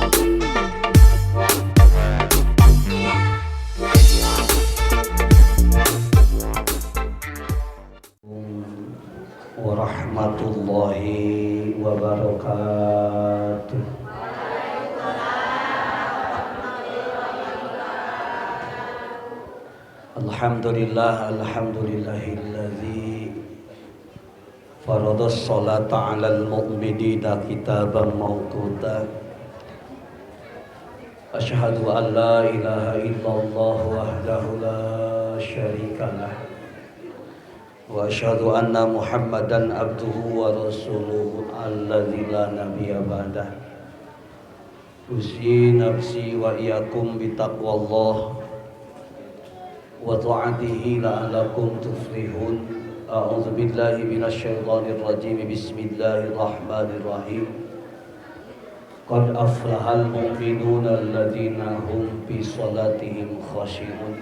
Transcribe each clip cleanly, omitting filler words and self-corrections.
Warahmatullahi wabarakatuh. Alhamdulillah, alhamdulillahilladzi farada sholata 'alal mu'minina kitaban mawquta. Asyhadu an la ilaha illallah wahdahu la syarikalah wa asyhadu anna Muhammadan abduhu wa rasuluhu alladzi la nabiyya ba'dah. Usi nafsi wa iyyakum bitaqwallah wa ta'atihi la'allakum tuflihun. A'udzu billahi minasyaitonir rajim. Bismillahirrahmanirrahim. Qad aflahal mu'minuna alladzina hum fi shalatihim khashi'un.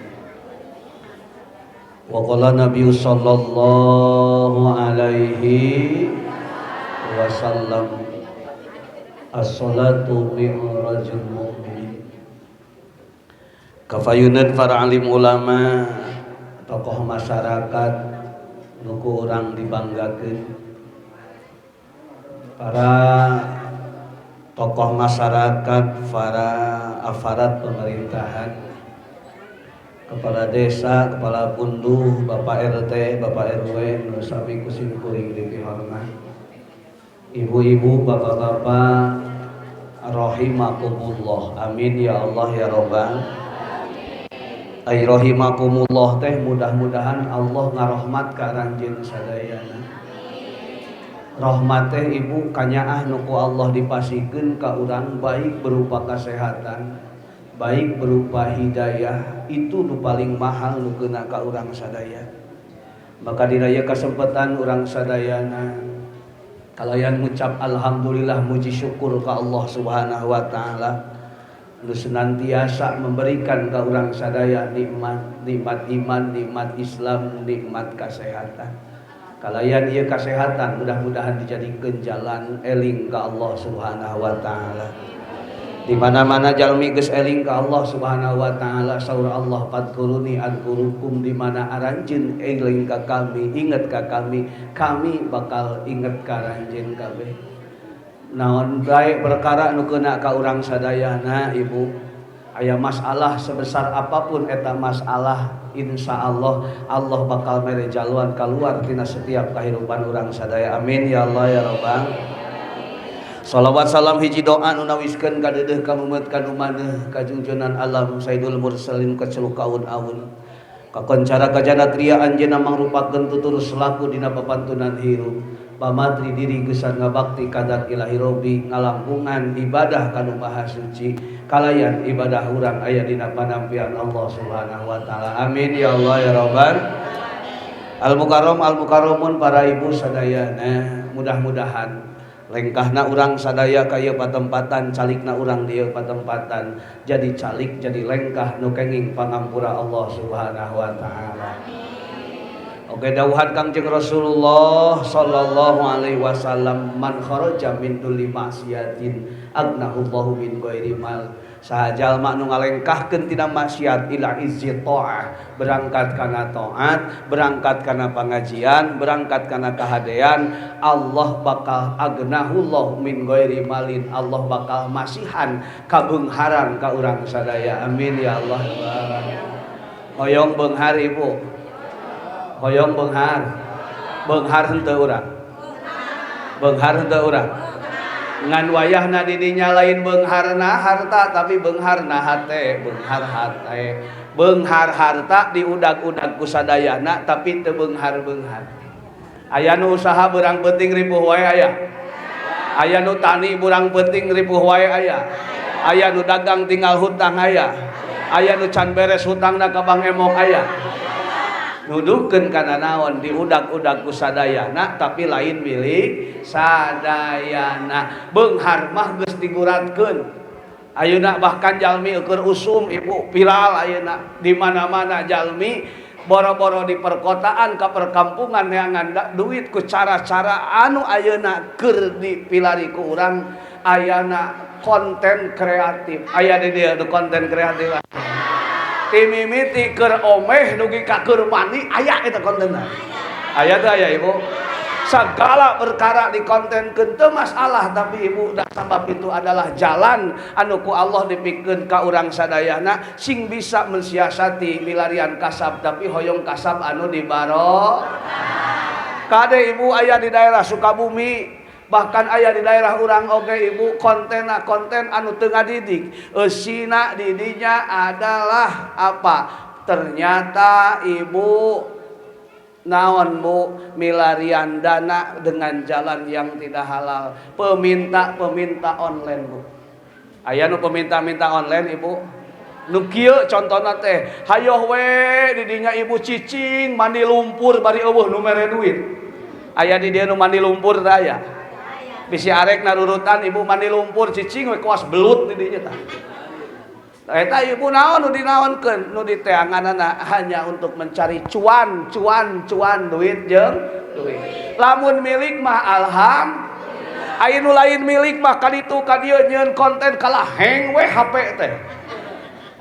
Wa qala nabiyyu sallallahu alaihi wasallam, as-salatu mi'rajul mu'minin. Kafayunan para alim ulama, tokoh masyarakat nu ku urang dibanggakeun, para tokoh masyarakat, para aparat pemerintahan, kepala desa, kepala punduh, Bapak RT, Bapak RW, nu sami ku sim kuring dipihormat, ibu-ibu, bapak-bapak, rahimakumullah. Amin ya Allah ya Rabbal. Ay rahimakumullah teh mudah-mudahan Allah ngarohmat ka aranjeun sadayana. Rahmat teh ibu kanyaah nu ku Allah dipasihkeun ka urang, baik berupa kesehatan, baik berupa hidayah, itu nu paling mahal nu keuna ka urang sadaya. Maka dina ieu kesempatan urang sadayana kalayan ngucap alhamdulillah, muji syukur ka Allah Subhanahu wa taala nu senantiasa memberikan ka urang sadaya nikmat, nikmat iman, nikmat Islam, nikmat kesehatan. Kalayan ieu kesehatan mudah-mudahan dijadikeun jalan eling ka Allah Subhanahu wa taala. Di mana-mana jalmi geus eling ka Allah Subhanahu wa taala, saur Allah, fadkuruni adkurukum, di mana aranjeun eling ka kami, inget ka kami, kami bakal inget ka aranjeun kabeh. Naon bae perkara nu keuna ka urang sadayana, ibu, aya masalah sebesar apapun eta masalah, insya Allah Allah bakal mere jalan keluar tina setiap kehidupan urang sadaya. Amin ya Allah ya Rabbal. Salawat salam hiji doa nu nawiskeun ka deudeuh ka mumet ka nu maneuh ka junjunan alam Sayyidul Mursalin kaceluk kaun-aun kakoncara kajana tria anjeunna mangrupakeun tutur selaku dina papantunan hirup, pamadri diri gesan ngabakti kadat ilahi robbi, ngalangkungan ibadah kanu maha suci, kalayan ibadah urang aya dina panampian Allah Subhanahu wa taala. Amin ya Allah ya Rabbal. Al mukarram al mukarramun, para ibu sadayana, mudah-mudahan lengkahna urang sadaya ka ieu patempatan, calikna urang di ieu patempatan, jadi calik, jadi lengkah nu kenging pangampura Allah Subhanahu wa taala. Oke, dawuhan Kangjeng Rasulullah sallallahu alaihi wasallam, man kharaja min dulli maksiatin agnahullahu min ghairi mal. Saha jalma nu ngalengkahkeun tina maksiat ila izzi ta'ah, berangkat kana taat, berangkat kana pangajian, berangkat kana kahadean, Allah bakal agnahullahu min ghairi malin, Allah bakal masihan kabeungharan ka urang sadaya. Amin ya Allah. Hoyong beunghar, ibu? Hoyong beunghar? Beunghar henteu urang? Beunghar henteu urang? Ngan wayahna didinya lain beungharna harta, tapi beungharna hate. Beunghar hate, beunghar harta diudag-udag ku sadayana, tapi teu beunghar-beunghar. Aya nu usaha beurang peuting ripuh wae, aya. Aya nu tani burang peuting ripuh wae, aya. Aya nu dagang tinggal hutang, aya. Aya nu can beres hutangna ka Bank Emok, aya. Nuduhkeun kana naon? Diudag-udag ku sadayana, tapi lain milik sadayana. Beunghar mah geus diguratkeun ayeuna. Bahkan jalmi eueur usum, ibu, viral ayeuna di mana-mana. Jalmi boro-boro di perkotaan, ka perkampungan neangan duit ku cara-cara anu ayeuna keur dipilari ku urang ayana. Konten kreatif. Aya di dieu nu konten kreatif. Ti mimiti keur omeh dugi ka keur mandi aya eta kontenna. Aya teu aya, Ibu? Segala perkara dikontenkeun teu masalah, tapi Ibu, dah sabab itu adalah jalan anu ku Allah dipikeun ka urang sadayana sing bisa mensiasati milarian kasab, tapi hoyong kasab anu dibaro. Kade, Ibu, aya di daerah Sukabumi, bahkan aya di daerah urang oge, Ibu, konten konten anu teu ngadidik. Eusina didinya adalah apa? Ternyata, Ibu, naon, Bu, milarian dana dengan jalan yang tidak halal. Peminta-peminta online, Bu. Aya nu peminta-minta online, Ibu, nu kieu contohna teh, hayoh we didinya, Ibu, cicing mandi lumpur bari euweuh nu mere duit. Aya di dieu nu mandi lumpur teh? Aya? Bisi arek narurutan, Ibu, mandi lumpur cicing we kawas belut di dinya tah. Eta, Ibu, naon nu dinaonkeun? Nu diteanganana hanya untuk mencari cuan, cuan, cuan, duit jeung duit. Lamun milik mah alham, aya nu lain milik mah kaditu ka dieu nyieun konten kalah hang we HP teh.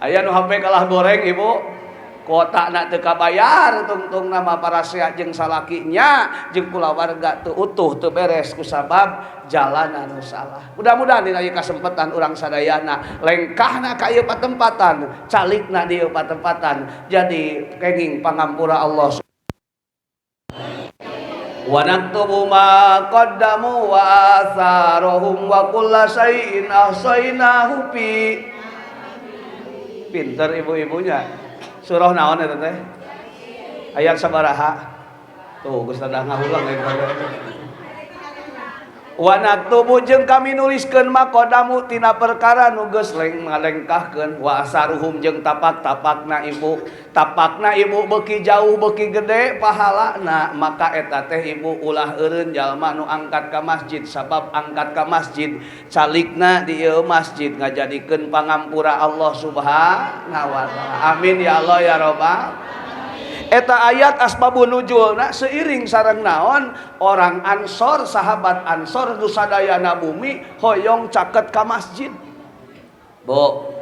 Aya nu HP kalah goreng, Ibu. Kuota na teu kabayar, tungtung nama parasea jeung salakinya jeung kulawarga teu utuh, teu beres kusabab jalan anu salah. Mudah-mudahan dina ieu kasempatan urang sadayana lengkahna ka ieu patempatan, calikna di ieu patempatan jadi kenging pangampura Allah. Wa naktubu ma qaddamu wa atharahum wa kulla syai'in ahsaynahu fi. Pinter ibu-ibunya. Surah naon eta teh? Ayat sabaraha? Tuh, geus rada ngahulang ya. Wa naktubu jeung kami nuliskeun ma qaddamu tina perkara nu geus ngalengkahkeun, wa asaruhum jeung tapak-tapakna, Ibu. Tapakna, Ibu, beuki jauh beuki gede pahalana. Maka eta teh, Ibu, ulah eureun jalma nu angkat ka masjid, sabab angkat ka masjid, calikna di ieu masjid ngajadikeun pangampura Allah Subhanahu wa taala. Amin ya Allah ya Rabbal. Eta ayat asbabun nuzulna seiring sareng naon? Orang Ansor, sahabat Ansor nu sadayana bumi hoyong caket ka masjid. Bu,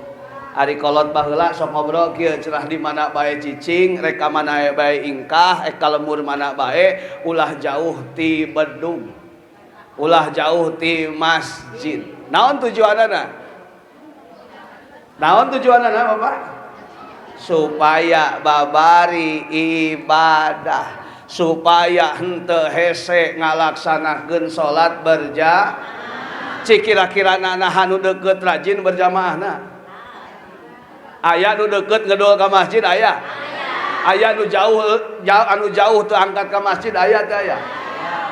ari kolot baheula sok ngobrol kieu cerah, di mana bae cicing, rek ka mana bae ingkah, ka lembur mana bae, ulah jauh ti bedug. Ulah jauh ti masjid. Naon tujuanana? Naon tujuanana, Bapak? Supaya babari ibadah, supaya henteu hese ngalaksanakeun salat berja. Cik, kira-kira naha nu deukeut rajin berjamaahna? Aya nu deukeut ngedul ka masjid? Aya? Aya nu jauh, jauh, anu jauh teu angkat ka masjid, aya teu aya?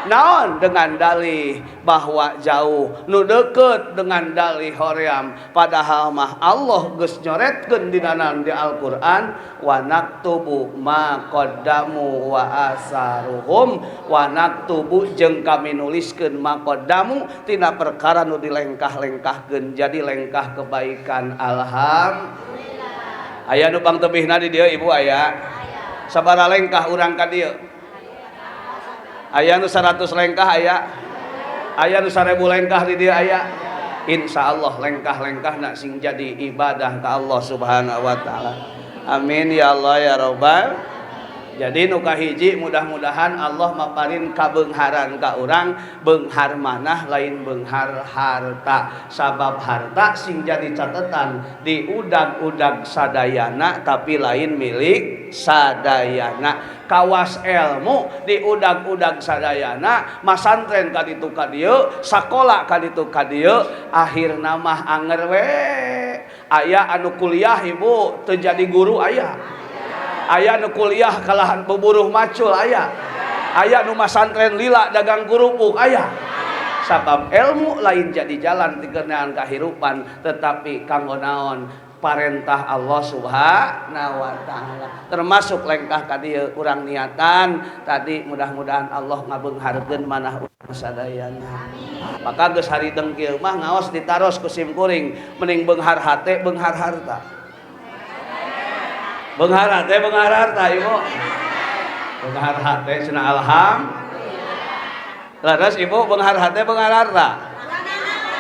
Naon dengan dalih bahwa jauh, nu deukeut dengan dalih hoream, padahal mah Allah geus nyoretkeun dina di Al-Qur'an, wa naktubu ma qaddamu wa asaruhum. Wa naktubu jeung kami nuliskeun ma qaddamu tina perkara nu dilengkah-lengkahkeun, jadi lengkah kebaikan. Alhamdulillah. Aya nu pangtebihna di dieu, Ibu? Aya? Sabaraha lengkah urang ka dieu? Aya nu 100 lengkah? Aya? Aya nu 1000 lengkah di dieu? Aya? Insya Allah lengkah-lengkah nak sing jadi ibadah ke Allah Subhanahu wa taala. Amin ya Allah ya Rabbal. Jadi nu kahiji, mudah-mudahan Allah maparin kabeungharan ka urang. Beunghar manah, lain beunghar harta, sabab harta sing jadi catatan di udag-udag sadayana tapi lain milik sadayana. Kawas ilmu di udag-udag sadayana, masantren ka ditu ka dieu, sakola ka ditu ka dieu, akhirna mah anger we. Aya anu kuliah, Ibu, teu jadi guru? Aya? Aya nu kuliah kalahan buburuh macul? Aya? Aya nu masantren lila dagang kerupuk? Aya? Sabab ilmu lain jadi jalan tikeunaan kahirupan, tetapi kanggo naon? Parentah Allah Subhanahu wa taala. Termasuk lengkah ka dieu urang niatan tadi, mudah-mudahan Allah ngabeungharkeun manah urang sadayana. Maka geus harideng kieu mah ngaos ditaros ku sim kuring, mending beunghar hate, beunghar harta? Beunghar hate, beunghar harta, Ibu? Beunghar hate cenah, alham. Leres, Ibu, beunghar hate, beunghar harta?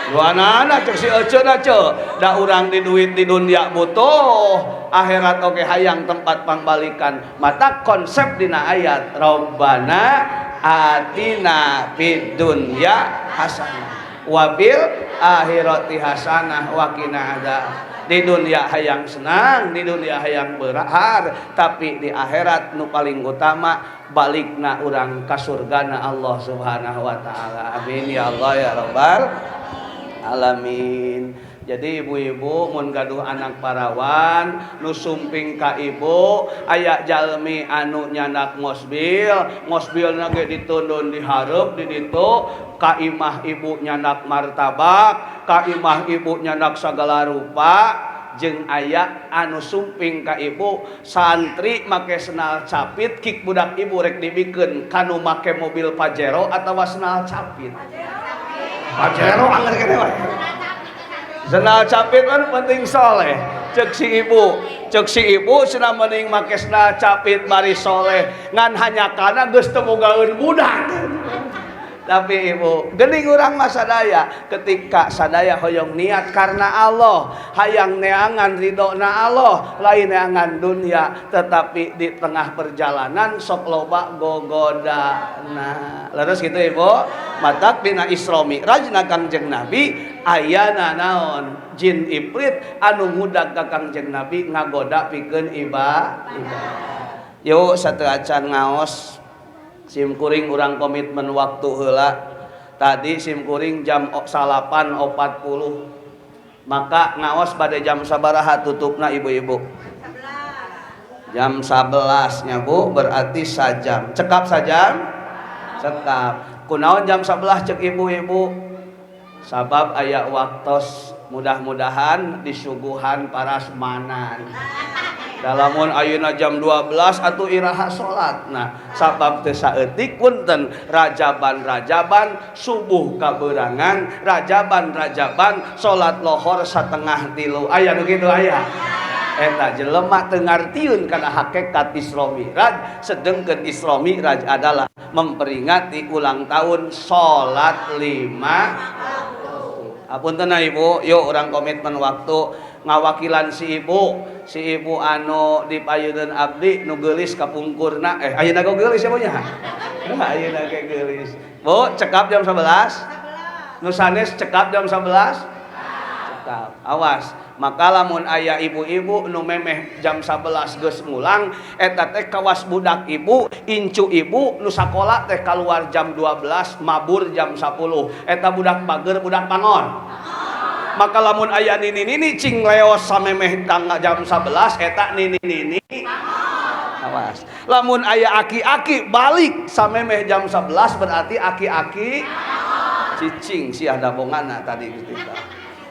Duanana cek si eceuna ce, da urang di duit di dunia butuh, akhirat oge hayang tempat pangbalikan. Mata konsep dina ayat Rabbana atina fid dunya hasanah wa fil akhirati hasanah wa qina adzab. Di dunia hayang senang, di dunia hayang berahar, tapi di akhirat nu paling utama balikna urang ka surgana Allah Subhanahu wa taala. Amin ya Allah ya rabbal alamin. Jadi ibu-ibu mun gaduh anak parawan nu sumping ka ibu aya jalmi anu nyandak mosbil, mosbilna ge ditundun di hareup di ditu ka imah ibu nyandak martabak, ka imah ibu nyandak sagala rupa, jeung aya anu sumping ka ibu santri make sendal capit kik budak ibu rek dibikeun kanu make mobil Pajero atawa sendal capit. Pajero angger kene wae. Sendal capit kan penting soleh. Cek si ibu, cek si ibu cenah mending make sendal capit bari soleh, ngan hanya karena geus teu bogaeun budak. Tapi ibu, geuning urang mah sadaya ketika sadaya hoyong niat karena Allah, hayang neangan ridona Allah, lain neangan dunia, tetapi di tengah perjalanan sok loba gogodana. Leres gitu ibu, matak dina Isra Mi'rajna Kangjeng Nabi ayana naon jin ifrit anu ngudag ka Kangjeng Nabi ngagoda pikeun ibadah. Yuk satu acan ngaos sim kuring urang komitmen waktu heula. Tadi sim kuring jam 9.40, maka ngaos pada jam sabaraha tutupna ibu-ibu? Jam 11 nya bu, berarti sajam. Cekap sajam? Cekap. Kunaon jam 11 cek ibu-ibu? Sabab aya waktos mudah-mudahan disuguhan parasmanan. Dalamun ayeuna jam 12 atuh iraha salat. Nah, sabab teu saeutik punten rajaban-rajaban subuh kaberangan, rajaban-rajaban salat lohor 2:30. Aya nu kitu aya. Eta jelema teu ngartieun kana hakikat Isra Mi'raj, sedengkeun Isra Mi'raj adalah memperingati ulang tahun salat 5. Apunten ibu, yuk urang komitmen waktu ngawakilan si ibu, si ibu anu di payuneun abdi nu geulis kapungkurna, ayeuna ge geulis ya bu nya? Ayeuna ge geulis. Bu, cekap jam 11? Nu sanes cekap jam 11? Cekap. Awas, maka lamun aya ibu-ibu nu memeh jam 11 geus mulang, eta teh kawas budak ibu, incu ibu nu sakola teh keluar jam 12, mabur jam 10. Eta budak bager, budak pangon. Maka lamun aya nini-nini cing leos samemeh tangga jam 11 eta nini-nini. Awas. Lamun aya aki-aki balik samemeh jam 11 berarti aki-aki cicing sia dabongana tadi kita.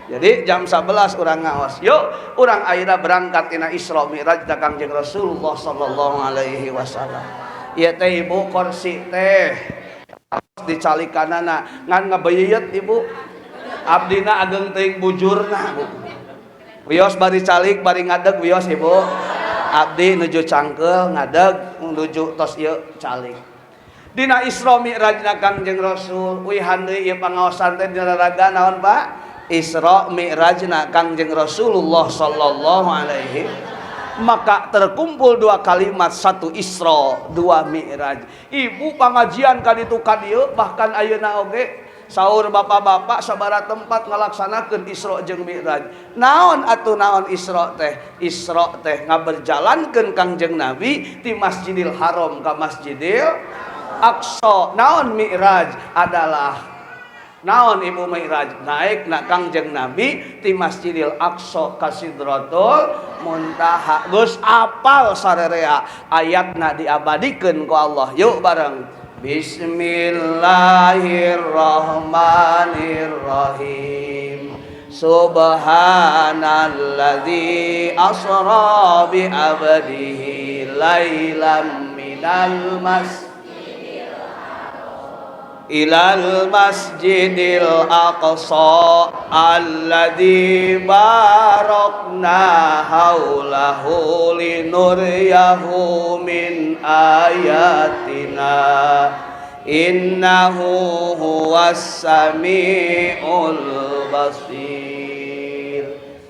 Jadi jam 11 urang ngaos. Yuk, urang ayeuna berangkat tina Isra Mi'raj ka Kangjeng Rasulullah sallallahu alaihi wasallam. Ieu teh ibu kursi teh dicalikanana ngan ngabeuyeuet ibu. Abdina ageng teuing bujurna bu. Wios bari calik bari ngadeg wios ibu. Abdi nuju cangkeul ngadeg nuju tos ieu calik. Dina Isra Mi'rajna Kangjeng Rasul uihan deui ieu pangaosan teh dina raga naon Pak? Isra Mi'rajna Kangjeng Rasulullah sallallahu alaihi. Maka terkumpul dua kalimat, satu Isra, dua Mi'raj. Ibu pengajian kaditu kadieu bahkan ayeuna oge sahur bapak-bapak sabara tempat ngalaksanakeun Isra jeung Mi'raj. Naon atuh naon Isra teh? Isra teh ngaberjalankeun Kangjeng Nabi ti Masjidil Haram ka Masjidil Aqsa. Naon Mi'raj adalah naon ibu Mi'raj? Naik na Kangjeng Nabi ti Masjidil Aqsa ka Sidratul Muntaha. Geus apal sarerea ayatna diabadikeun ku Allah. Yuk bareng. Bismillahirrahmanirrahim. Subhanalladzi asra bi abdihi lailan minal masjid ilal masjidil aqsa alladzi barakna haulahu linuriyahu min ayatina innahu huwas samiul basir.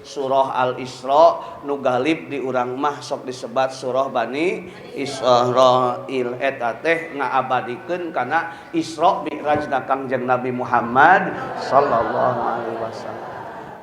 Surah Al-Isra nu galib di urang mah sok disebat surah Bani Israil, eta teh ngaabadikeun kana Isra Mi'raj na Kangjeng Nabi Muhammad sallallahu alaihi wasallam.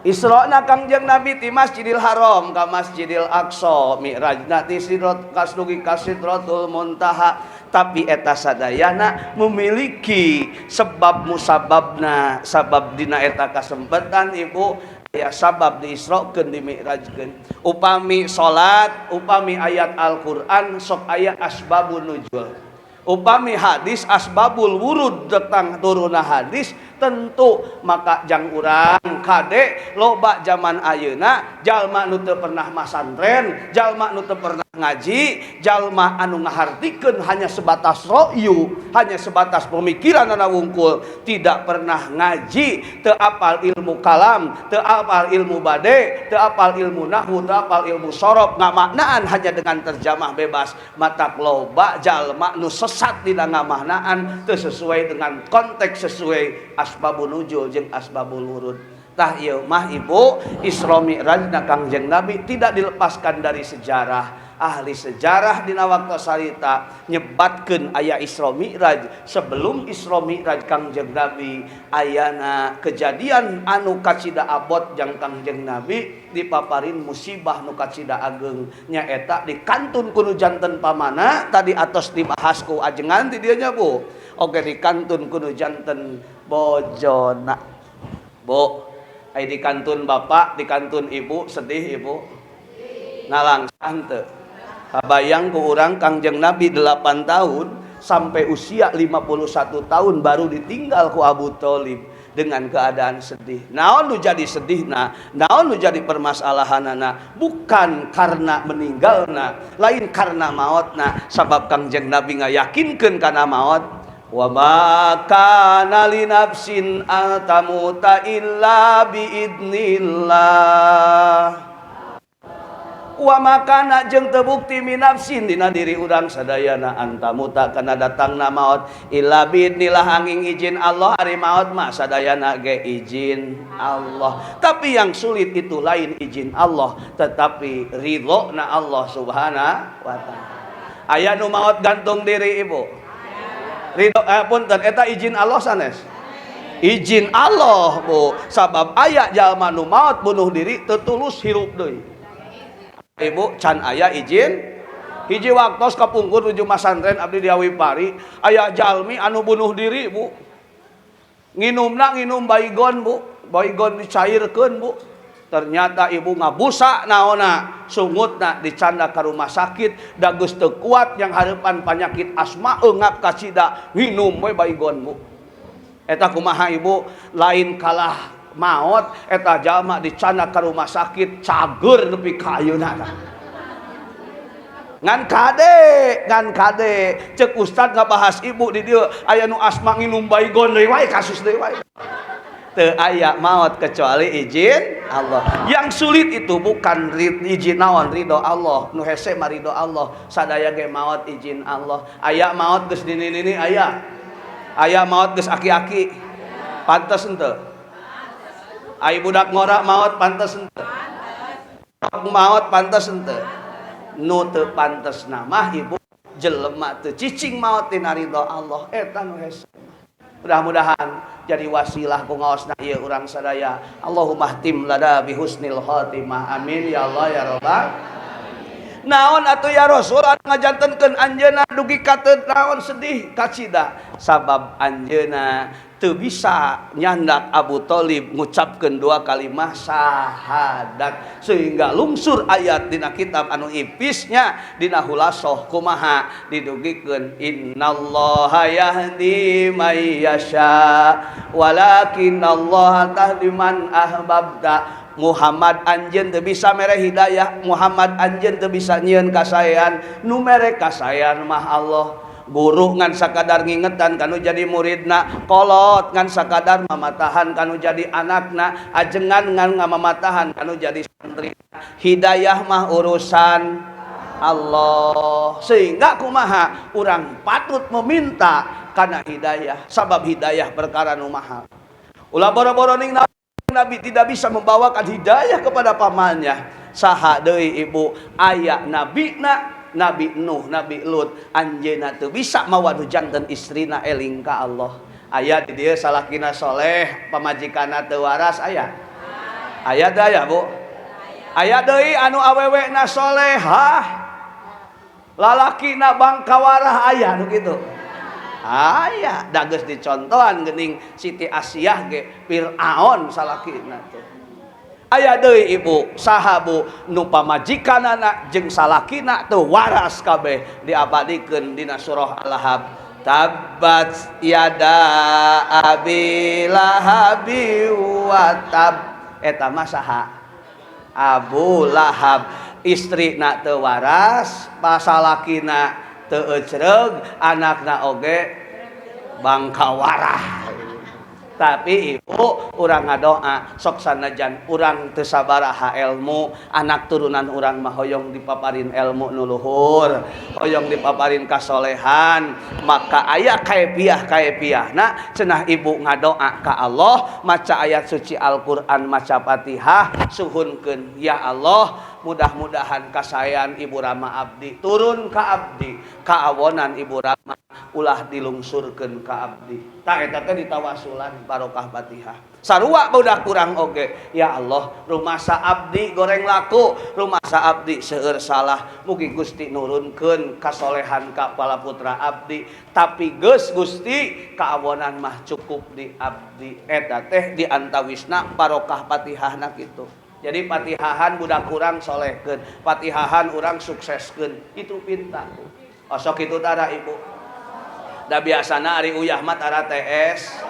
Isra na Kangjeng Nabi ti Masjidil Haram ka Masjidil Aqsa, Mi'rajna ti Sidrat kasdugi ka Sidratul Muntaha. Tapi eta sadayana memiliki sebab musababna, sabab dina eta kasempatan, Ibu ya, sabab diisrokeun, dimi'rajkeun. Upami salat, upami ayat Al-Qur'an sok aya asbabun nuzul, upami hadis asbabul wurud, tentang turunna hadis tentu. Maka jang urang kade, loba zaman ayeuna jalma nu teu pernah masantren, jalma nu teu pernah ngaji, jalma anu ngahartikeun hanya sebatas ro'yu, hanya sebatas pemikiran anu wungkul, tidak pernah ngaji, teu apal ilmu kalam, teu apal ilmu bade, teu apal ilmu nahwu, teu apal ilmu sorof, ngamaknaan hanya dengan terjemah bebas. Matak loba jalma nu sesat dina ngamaknaan, teu sesuai dengan konteks, sesuai asbabun nuzul jeung asbabul wurud. Tah, ieu mah, Ibu, Isra Mi'raj na Kangjeng Nabi tidak dilepaskan dari sejarah. Ahli sejarah dina waktu sarita nyebatkeun aya Isra Mi'raj. Sebelum Isra Mi'raj Kangjeng Nabi ayana kejadian anu kacida abot jang Kangjeng Nabi, dipaparin musibah nu kacida ageng, nyaeta dikantun ku nu janten pamana. Tadi atos dibahas ku ajengan ti dieu nya, Bu. Oke, dikantun ku nu janten bojona. Bu, ai dikantun bapak, dikantun ibu, sedih Ibu? Nalangsa henteu? Kabayang ku urang Kangjeng Nabi 8 tahun sampai usia 51 tahun baru ditinggal ku Abu Thalib dengan keadaan sedih. Naon nu jadi sedih? Nah, naon nu jadi permasalahanana? Bukan karena meninggalna, lain karena mautna, sabab Kangjeng Nabi ngayakinkeun kana maut. Wa ma kana li nafsin an tamuta illa biidnillah. Wa makana jeung teu bukti minafsin dina diri urang sadayana, antamuta kana datangna maut, illa biidnillah anging izin Allah. Ari maut mah sadayana ge izin Allah, tapi yang sulit itu lain izin Allah, tetapi ridho na Allah Subhanahu wa Taala. Aya nu maot gantung diri, Ibu. Ridho, punten, eta izin Allah sanes? Izin Allah, Bu, sabab aya jalma nu maot bunuh diri teu tulus hirup deui. Ibu, can aya izin. Hiji waktos kapungkur nuju masantren abdi di Awipari, aya jalmi anu bunuh diri, Bu. Nginumna nginum baygon, Bu. Baygon dicairkeun, Bu. Ternyata, Ibu, ngabusa naona sungutna, dicanda ke rumah sakit, da geus teu kuat yang harapan penyakit asma eungap kacida, nginum we baygon, Bu. Eta kumaha, Ibu? Lain kalah maot eta jalma, dicanda ke rumah sakit cager nepi ka ayeuna. Ngan kade, ngan kade, cek ustad ngabahas, Ibu, di dieu aya nu asma nginum baygon deui wae, kasus deui wae. Teu aya maut kecuali izin Allah. Yang sulit itu bukan izin naon, ridho Allah. Nu hese mah ridho Allah. Sadaya ge maut izin Allah. Aya maut geus dini-nini aya. Aya maut geus aki-aki. Pantes henteu? Ai budak ngora maut pantes henteu? Maut pantes henteu? Nu teu pantes mah, Ibu, jelema teu cicing maut tina ridho Allah, eta nu hese. Mudah-mudahan jadi wasilah ku ngaosna ieu urang sadaya. Allahumma khtim lana bi husnil khatimah. Amin ya Allah ya Rabbal. Naon atuh ya Rasul anu ngajantenkeun anjeunna dugi ka teu naon sedih kacida? Sabab anjeunna teu bisa nyandak Abu Thalib ngucapkeun dua kalimat syahadat, sehingga lungsur ayat dina kitab anu ipisnya, dina Khulasoh kumaha didugikeun, innallaha yahdi may yasha walakinallaha tahdi man ahbabta. Muhammad, anjeun teu bisa mere hidayah. Muhammad, anjeun teu bisa nyieun kasaean. Nu mere kasaean mah Allah. Guru ngan sakadar ngingetan kanu jadi muridna, kolot ngan sakadar mamatahan kanu jadi anakna, ajengan ngan ngamamatahan kanu jadi santri. Hidayah mah urusan Allah, sehingga kumaha urang patut meminta karena hidayah, sabab hidayah perkara nu mahal. Ulah boro-boro ning Nabi tidak bisa membawakan hidayah kepada pamannya. Saha deui, Ibu? Aya nabina, Nabi Nuh, Nabi Lut, anjeunna teu bisa mawa nu janten istrina eling ka Allah. Aya di dieu salakina soleh, pamajikanna teu waras, aya? Aya teu aya, Bu? Aya deui anu awewena solehah, lalakina bangkawarah, aya nu kitu? Aya. Da geus dicontohan geuning, Siti Asiyah ge Fir'aun salakina tuh. Aya deui, Ibu. Saha, Bu, nu pamajikanana jeung salakina teu waras kabeh? Diabadikeun dina surah Al-Lahab, tabbat yada abi lahabi wa tab. Eta mah saha? Abu Lahab. Istrina teu waras, pasalakina teu ecreug, anakna oge bangkawarah. Tapi Ibu, urang ngadoa sok, sanajan urang teu sabaraha ilmu, anak turunan urang mah hoyong dipaparin ilmu nu luhur, hoyong dipaparin kasolehan. Maka aya kaifiah kaifiahna cenah. Ibu ngadoa ka Allah, maca ayat suci Al-Qur'an, maca Fatihah, suhunkeun, "Ya Allah, mudah-mudahan kasayan Ibu Rama abdi turun ka abdi, kaawonan Ibu Rama ulah dilungsurkeun ka abdi." Tah, eta teh ditawasulan barokah Fatihah. Sarua budak kurang oge, "Ya Allah, rumasa abdi goreng laku, rumasa abdi seueur salah, mugi Gusti nurunkeun kasolehan ka pala putra abdi, tapi geus Gusti, kaawonan mah cukup di abdi." Eta teh di antawisna barokah Fatihahna kitu. Jadi patihahan budak kurang solehkeun, patihahan urang sukseskeun, itu pinta. Osok itu tara, Ibu? Da biasana ari uyah mah tara TS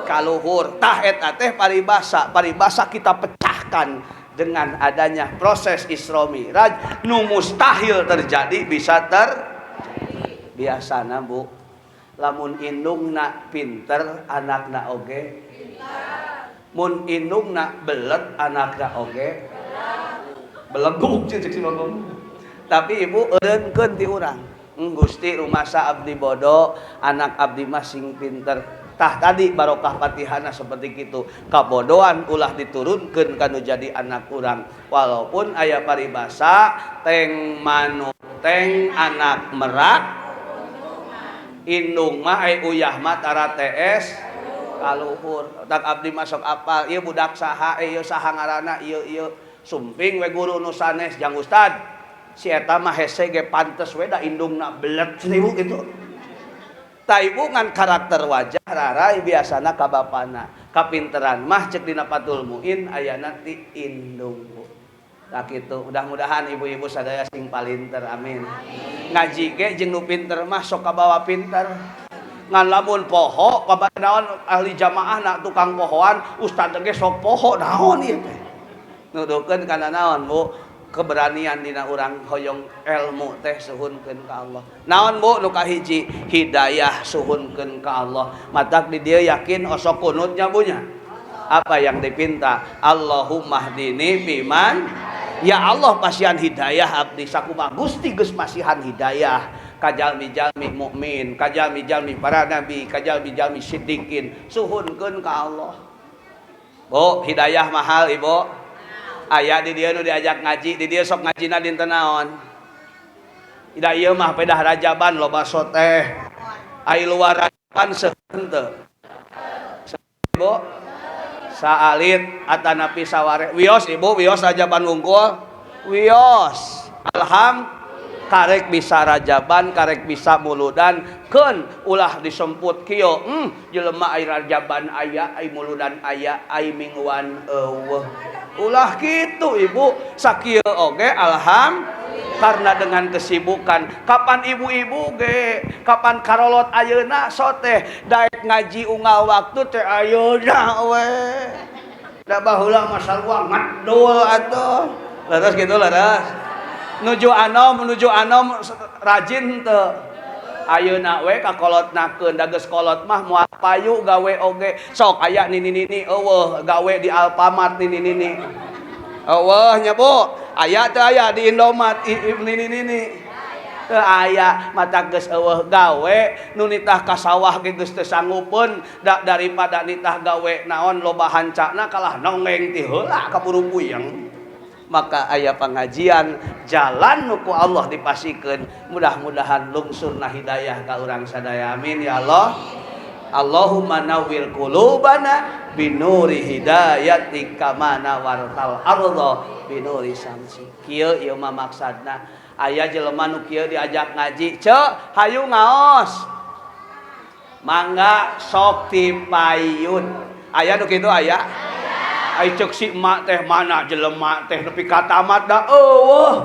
kaluhur. Tah, eta teh paribasa, paribasa kita pecahkan dengan adanya proses Isra Mi'raj, nu mustahil terjadi bisa ter. Biasana, Bu, lamun indungna pinter, anakna oge. Mun indungna belet, anakna oge beleguk, cek si Bagong. Tapi Ibu eureunkeun ti urang, "Gusti, rumasa abdi bodoh, anak abdi mah sing pinter." Tah, tadi barokah Fatihana seperti itu, kabodohan ulah diturunkeun kanu jadi anak urang. Walaupun aya paribasa teng manuk teng, anak merak indung mah, ai uyah mah tara TS kaluhur. Tak abdi masuk apal ieu budak saha, ieu saha ngaranna, ieu ieu. Sumping we guru nu sanes, "Jang Ustad, si eta mah hese ge pantes we, da indungna belet seribu gitu." Tah, Ibu, ngan karakter wajah rarai biasana ka bapana. Kapinteran mah cek dina Fathul Muin ayana ti indung, Bu. Tah kitu, mudah-mudahan ibu-ibu sadaya sing palinter, amin. Ngaji ge jeung nu pinter mah sok kabawa pinter. Ngan lamun poho, naon ahli jamaah na tukang pohoan, ustad ge sok poho naon ieu teh. Nuduhkeun kana naon, Bu? Keberanian dina urang hoyong ilmu teh, suhunkeun ka Allah. Naon, Bu, nu kahiji? Hidayah suhunkeun ka Allah. Matak di dieu yakin osok kunutnya, Bu, nya. Apa yang dipinta? Allahumma hdini fiman. Ya Allah, pasihan hidayah abdi. Sakumaha Gusti geus masihan hidayah ka jalmi-jalmi mukmin, ka jalmi-jalmi para nabi, ka jalmi-jalmi siddiqin, suhunkeun ka Allah. Bu, hidayah mahal, Ibu. Aya di dieu nu diajak ngaji di dieu, sok ngajina dinten naon? Da ieu mah pedah Rajaban loba soteh. Ai luar Rajaban seueur teu, Bu? Saalit atanapi saware. Wios, Ibu, wios Rajaban wungkul? Wios. Alham, karek bisa Rajaban, karek bisa Muludan, keun ulah disemput kieu, jelema ai Rajaban aya, ai Muludan aya, ai mingguan eueuh." Ulah kitu, Ibu. Sakieu oge alham, karena dengan kesibukan. Kapan ibu-ibu ge, kapan karolot ayeuna soteh daek ngaji unggal waktu teh ayeuna we? Da baheula mah sarua ngedul atuh. Leres gitu, leres. Nuju anom, menuju anom rajin teu? Ayeuna we kakolotnakeun, da geus kolot mah moal payu gawe oge. Sok aya nini-nini eueuh gawe di Alfamart, nini-nini eueuh nya, Bu? Aya teu, aya di Indomaret nini-nini? Teu aya mata geus eueuh gawe nu nitah ka sawah ge geus teu sanggupeun da daripada nitah gawe naon loba hancana kalah nonggeng ti heula kaburu puyeng. Maka aya pengajian jalan nu ku Allah dipasikeun, mudah-mudahan lungsurna hidayah ka urang sadaya, amin ya Allah. Allahumma nawwir qulubana binuri hidayatika kama nawwartal ardha binuri syamsi. Kieu ieu mah maksadna. Aya jelema nu kieu diajak ngaji, "Ceu, hayu ngaos." Mangga sok tipayun. Aya nu kitu aya? Ai ceuk si emak teh mana jelema teh nepi ka tamat da eueuh.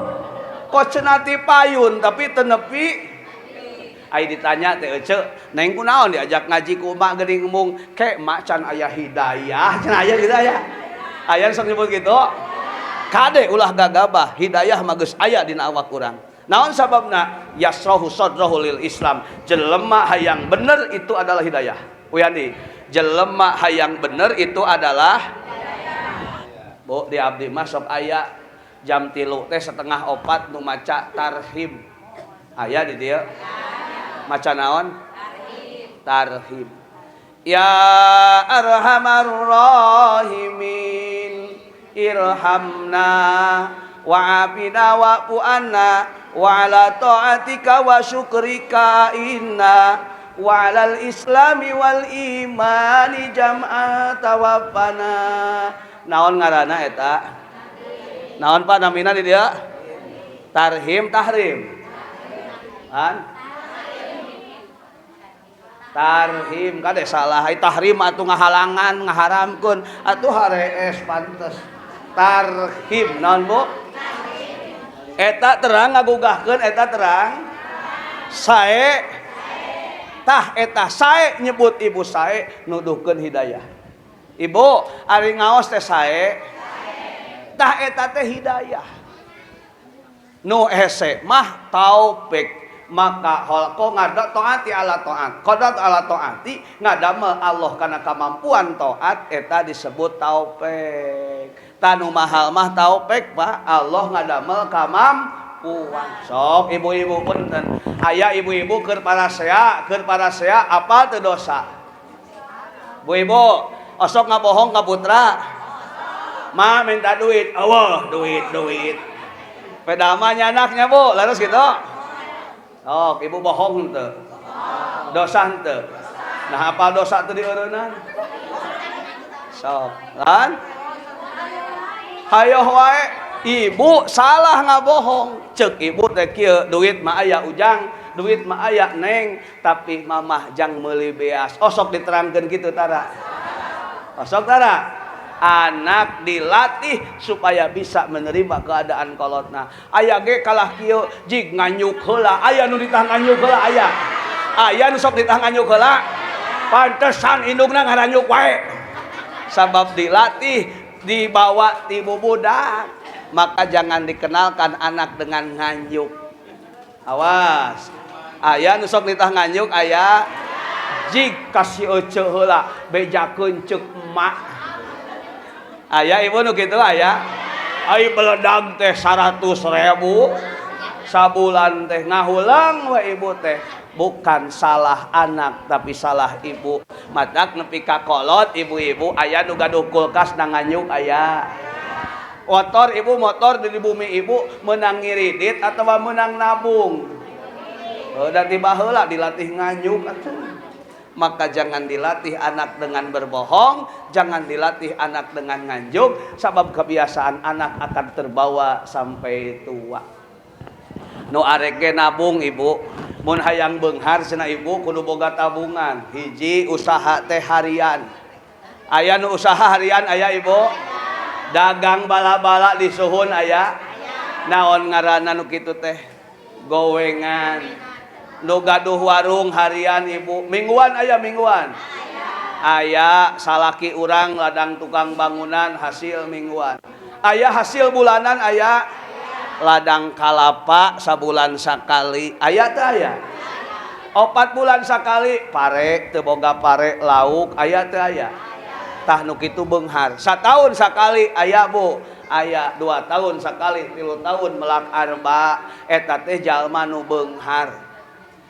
Kok cenah tipayun tapi teu nepi. Ai ditanya teh, "Ece, neng kunaon diajak ngaji ku emak geuning embung?" "Ke emak can aya hidayah." Cenah aya gitu aya. Aya sok nyebut gitu. Kade ulah gagabah, hidayah mah geus aya dina awak urang. Naon sababna? Yasrahu sadrahu lil Islam. Jelema hayang bener itu adalah hidayah. Uyandi, jelema hayang bener itu adalah. Bu, di abdi mah sok aya jam 3 teh 3.30 nu maca tarhim. Aya di dieu? Maca naon? Tarhim. Ya arhamar rahimin irhamna wa'afina wa'fu anna wa ala ta'atika wa syukrika inna wa alal islami wal imani jam'a tawaffana. Naon ngaranna eta? Naon Pak namina di dieu? Tarhim, tahrim. An? Tarhim kade salah, ai tahrim atuh ngahalangan, ngaharamkeun, atuh harees pantes. Tarhim naon Bu? Eta terang ngagugahkeun, eta terang. Sae. Tah eta sae nyebut ibu sae nuduhkeun hidayah. Ibu, ari ngaos teh sae. Tah eta teh hidayah. Nu hese mah taufik. Maka holko ngada taati ala taat. Qadrat ala taati ngadamel Allah kana kemampuan taat eta disebut taufik. Tanu mahal mah taufik Pak, Allah ngadamel kamampuan. Sok ibu-ibu punten. Aya ibu-ibu keur parasea apa teu dosa? Bu ibu, osok ngabohong ka putra. Ma minta duit, eueuh duit duit. Peda mah nyanaknya Bu, leres gitu. Sok, ibu bohong teu? Dosa henteu? Nah, apa dosa teu dieureunnan? Sok, kan? Hayoh wae, ibu salah ngabohong. Ceuk ibu teh kieu, duit mah aya ujang, duit mah aya neng, tapi mamah jang meuli beas. Osok diterangkeun kitu tara. Osok tara. Anak dilatih supaya bisa menerima keadaan kolotna. Aya ge kalah kieu jig nganyuk heula, aya nu ditah nganyuk heula aya. Aya nu sok ditah nganyuk heula. Pantesan indungna ngaranyuk wae. Sabab dilatih dibawa ti bubudak. Maka jangan dikenalkan anak dengan nganyuk. Awas. Aya nu sok ditah nganyuk aya jig kasih ece heula bejakeun ceuk emak. Aya ibu nu kitu aya. Ai beledag teh 100.000 sabulan teh ngahulang we ibu teh. Bukan salah anak tapi salah ibu. Matak nepi ka kolot ibu-ibu aya nu gaduh kulkas na nganyuk aya. Motor ibu, motor di bumi ibu menang ngiridit atau menang nabung. Da tiba heula dilatih nganyuk atuh. Maka jangan dilatih anak dengan berbohong, jangan dilatih anak dengan nganjuk, sabab kebiasaan anak akan terbawa sampai tua. Nu arek ge nabung ibu, mun hayang beunghar cenah ibu kudu boga tabungan. Hiji usaha teh harian. Aya nu usaha harian aya ibu? Dagang bala-bala di suhun aya? Naon ngaranna nu kitu teh? Gowengan. Nu gaduh warung harian ibu, mingguan aya mingguan? Aya salaki urang ladang tukang bangunan hasil mingguan. Aya hasil bulanan aya? Ladang kalapa sabulan sakali aya teu aya? 4 bulan sakali pare teu boga pare lauk aya teu aya? Tah nu kitu beunghar. Sataun sakali aya Bu, aya 2 tahun sakali, 3 tahun melak arba, eta teh jalma nu beunghar.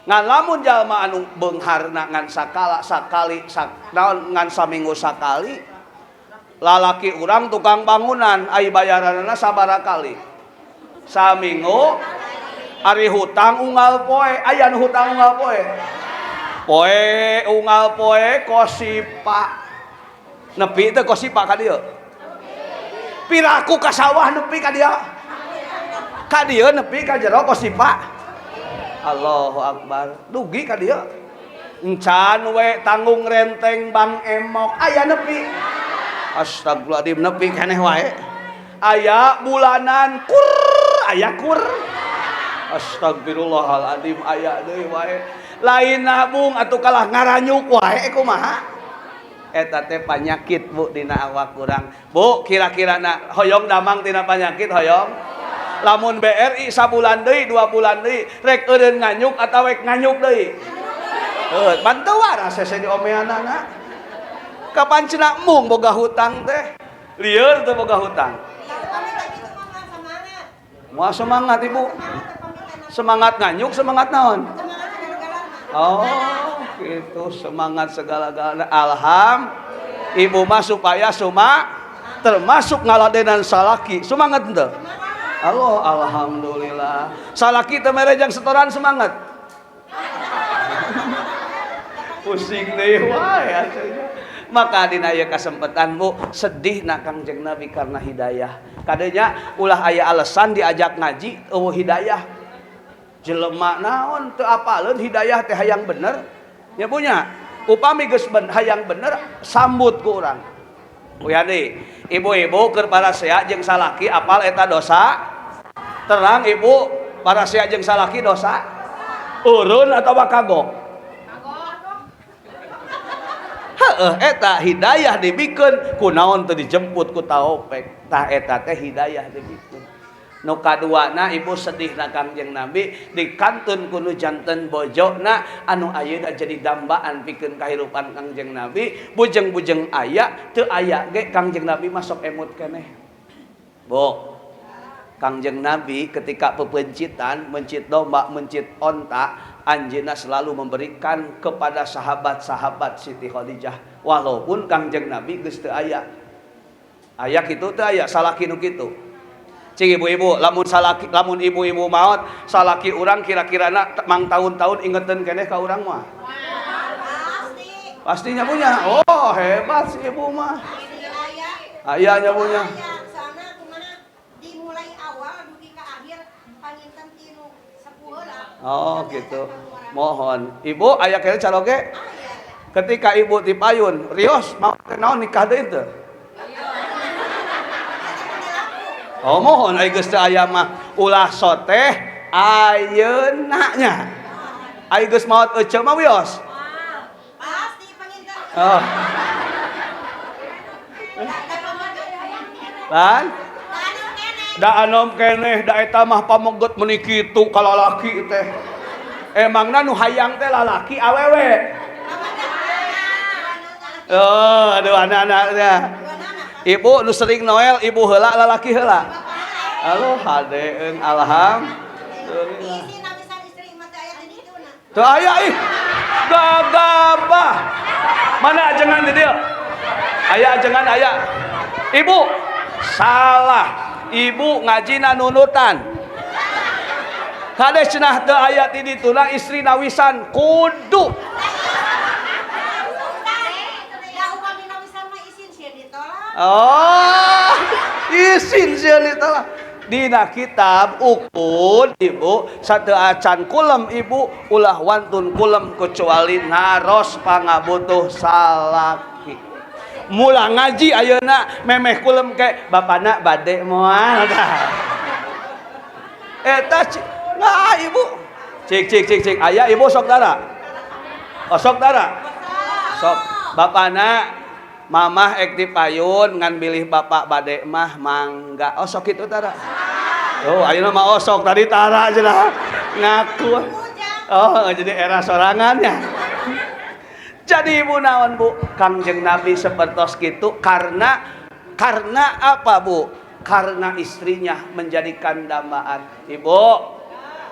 Ngan lamun jalma anu beungharna ngan sakala sakali sak, naon ngan saminggu sakali, lalaki urang tukang bangunan ai bayaranna sabaraha kali? Saminggu. Ari hutang unggal poe, aya nu hutang unggal poe. Poe unggal poe kosipa. Nepi teh kosipa ka dieu. Piraku ka sawah nepi ka dieu. Ka dieu nepi ka jero kosipa. Allahu Akbar. Dugi ka dieu. Encan we tanggung renteng Bang Emok aya nepi. Astagfirullahaladzim nepi keneh wae. Aya bulanan kur aya kur. Astagfirullahaladzim aya deui wae. Lain nabung atuh kalah ngaranyuk wae kumaha. Eta teh panyakit Bu dina awak urang. Bu kira-kira na hoyong damang tina panyakit hoyong. Lamun BRI sabulan deui 2 bulan deui rek eureun nganyuk atawa rek nganyuk deui. Heuh, bantu waras hese diomeanana. Kapan cenah embung boga hutang teh? Lieur teh boga hutang. Moal semangat Ibu. Semangat nganyuk, semangat naon? Oh, gitu semangat segala-galana. Alham, ibu mah supaya suma termasuk ngaladenan salaki. Semangat henteu? Allah, alhamdulillah. Salaki teh mere jang setoran semangat. Pusing deui wae atuh. Maka dina ieu kasempatan Bu, sedih na Kangjeng Nabi karena hidayah. Kadenya ulah aya alasan diajak ngaji eueuh hidayah. Jelema naon teu apaleun hidayah teh hayang bener. Nya punya. Upami geus hayang bener sambut ku urang. Uya deui, ibu-ibu keur parasea jeung salaki apal eta dosa? Terang ibu, parasea jeung salaki dosa? Urun atawa kagok? Heeh, eta hidayah dibikeun kunaon teu dijemput ku taopek. Tah eta teh hidayah dibikeun. Nu kaduana ibu sedih na Kangjeng Nabi dikantun ku nu janten bojona anu ayeuna jadi dambaan pikeun kahirupan Kangjeng Nabi, bujeng-bujeng aya teu aya ge Kangjeng Nabi masuk emut keneh. Bu, Kangjeng Nabi ketika pepencitan, mencit domba, mencit onta, anjeunna selalu memberikan kepada sahabat-sahabat Siti Khadijah walaupun Kangjeng Nabi geus teu aya. Aya kitu teu aya salaki nu kitu. Cing ibu-ibu, lamun salaki, lamun ibu-ibu maot, salaki urang kira-kirana mang tahun-tahun ingeteun keneh ka urang mah. Pasti. Pastinya punya. Oh, hebat si ibu mah. Aya. Ayahnya punya. Aya, soalna kumaha dimulai awal dugi ka akhir panginten tinu sepuh heula. Oh, gitu. Mohon. Ibu aya keneh caroge? Aya. Ketika ibu dipayun, rios mau naon nikah deui teu? Oh, mohon ai geus teu aya mah ulah soteh ayeuna nya. Ai geus maot eceu mah wios. Pasti panginten. Oh. Lan? Da anom keneh da eta mah pameget meuni kitu ka lalaki teh. Emangna nu hayang teh lalaki awewe? Oh, aduh anak-anaknya. Ibu nu sering Noel, ibu heula lalaki heula. Halo hade eung alhamdulillah. Teu aya ih. Gagabah. Mana ajengan di dieu? Aya ajengan aya. Ibu salah. Ibu ngajina nunutan. Kade cenah teu aya ti dituna istri nawisan kudu. Oh, isin sieun ditolak. Dina kitab ukur ibu satu acan kulem ibu ulah wantun kulem kecuali naros pangabutuh salaki. Mula ngaji ayeuna memeh kulem ke bapana bade moal. Eta nah ibu. Cik cik cik cik aya ibu sok dara. Oh sok dara. Sok bapana mamah ek dipayun ngan bilih bapak bade mah mangga. Oh sok kitu tara. Oh ayeuna mah osok tadi tara cenah ngaku. Oh jadi era sorangannya. Jadi ibu naon Bu? Kangjeng Nabi sepertos gitu karena apa Bu? Karena istrinya menjadikan dambaan. Ibu,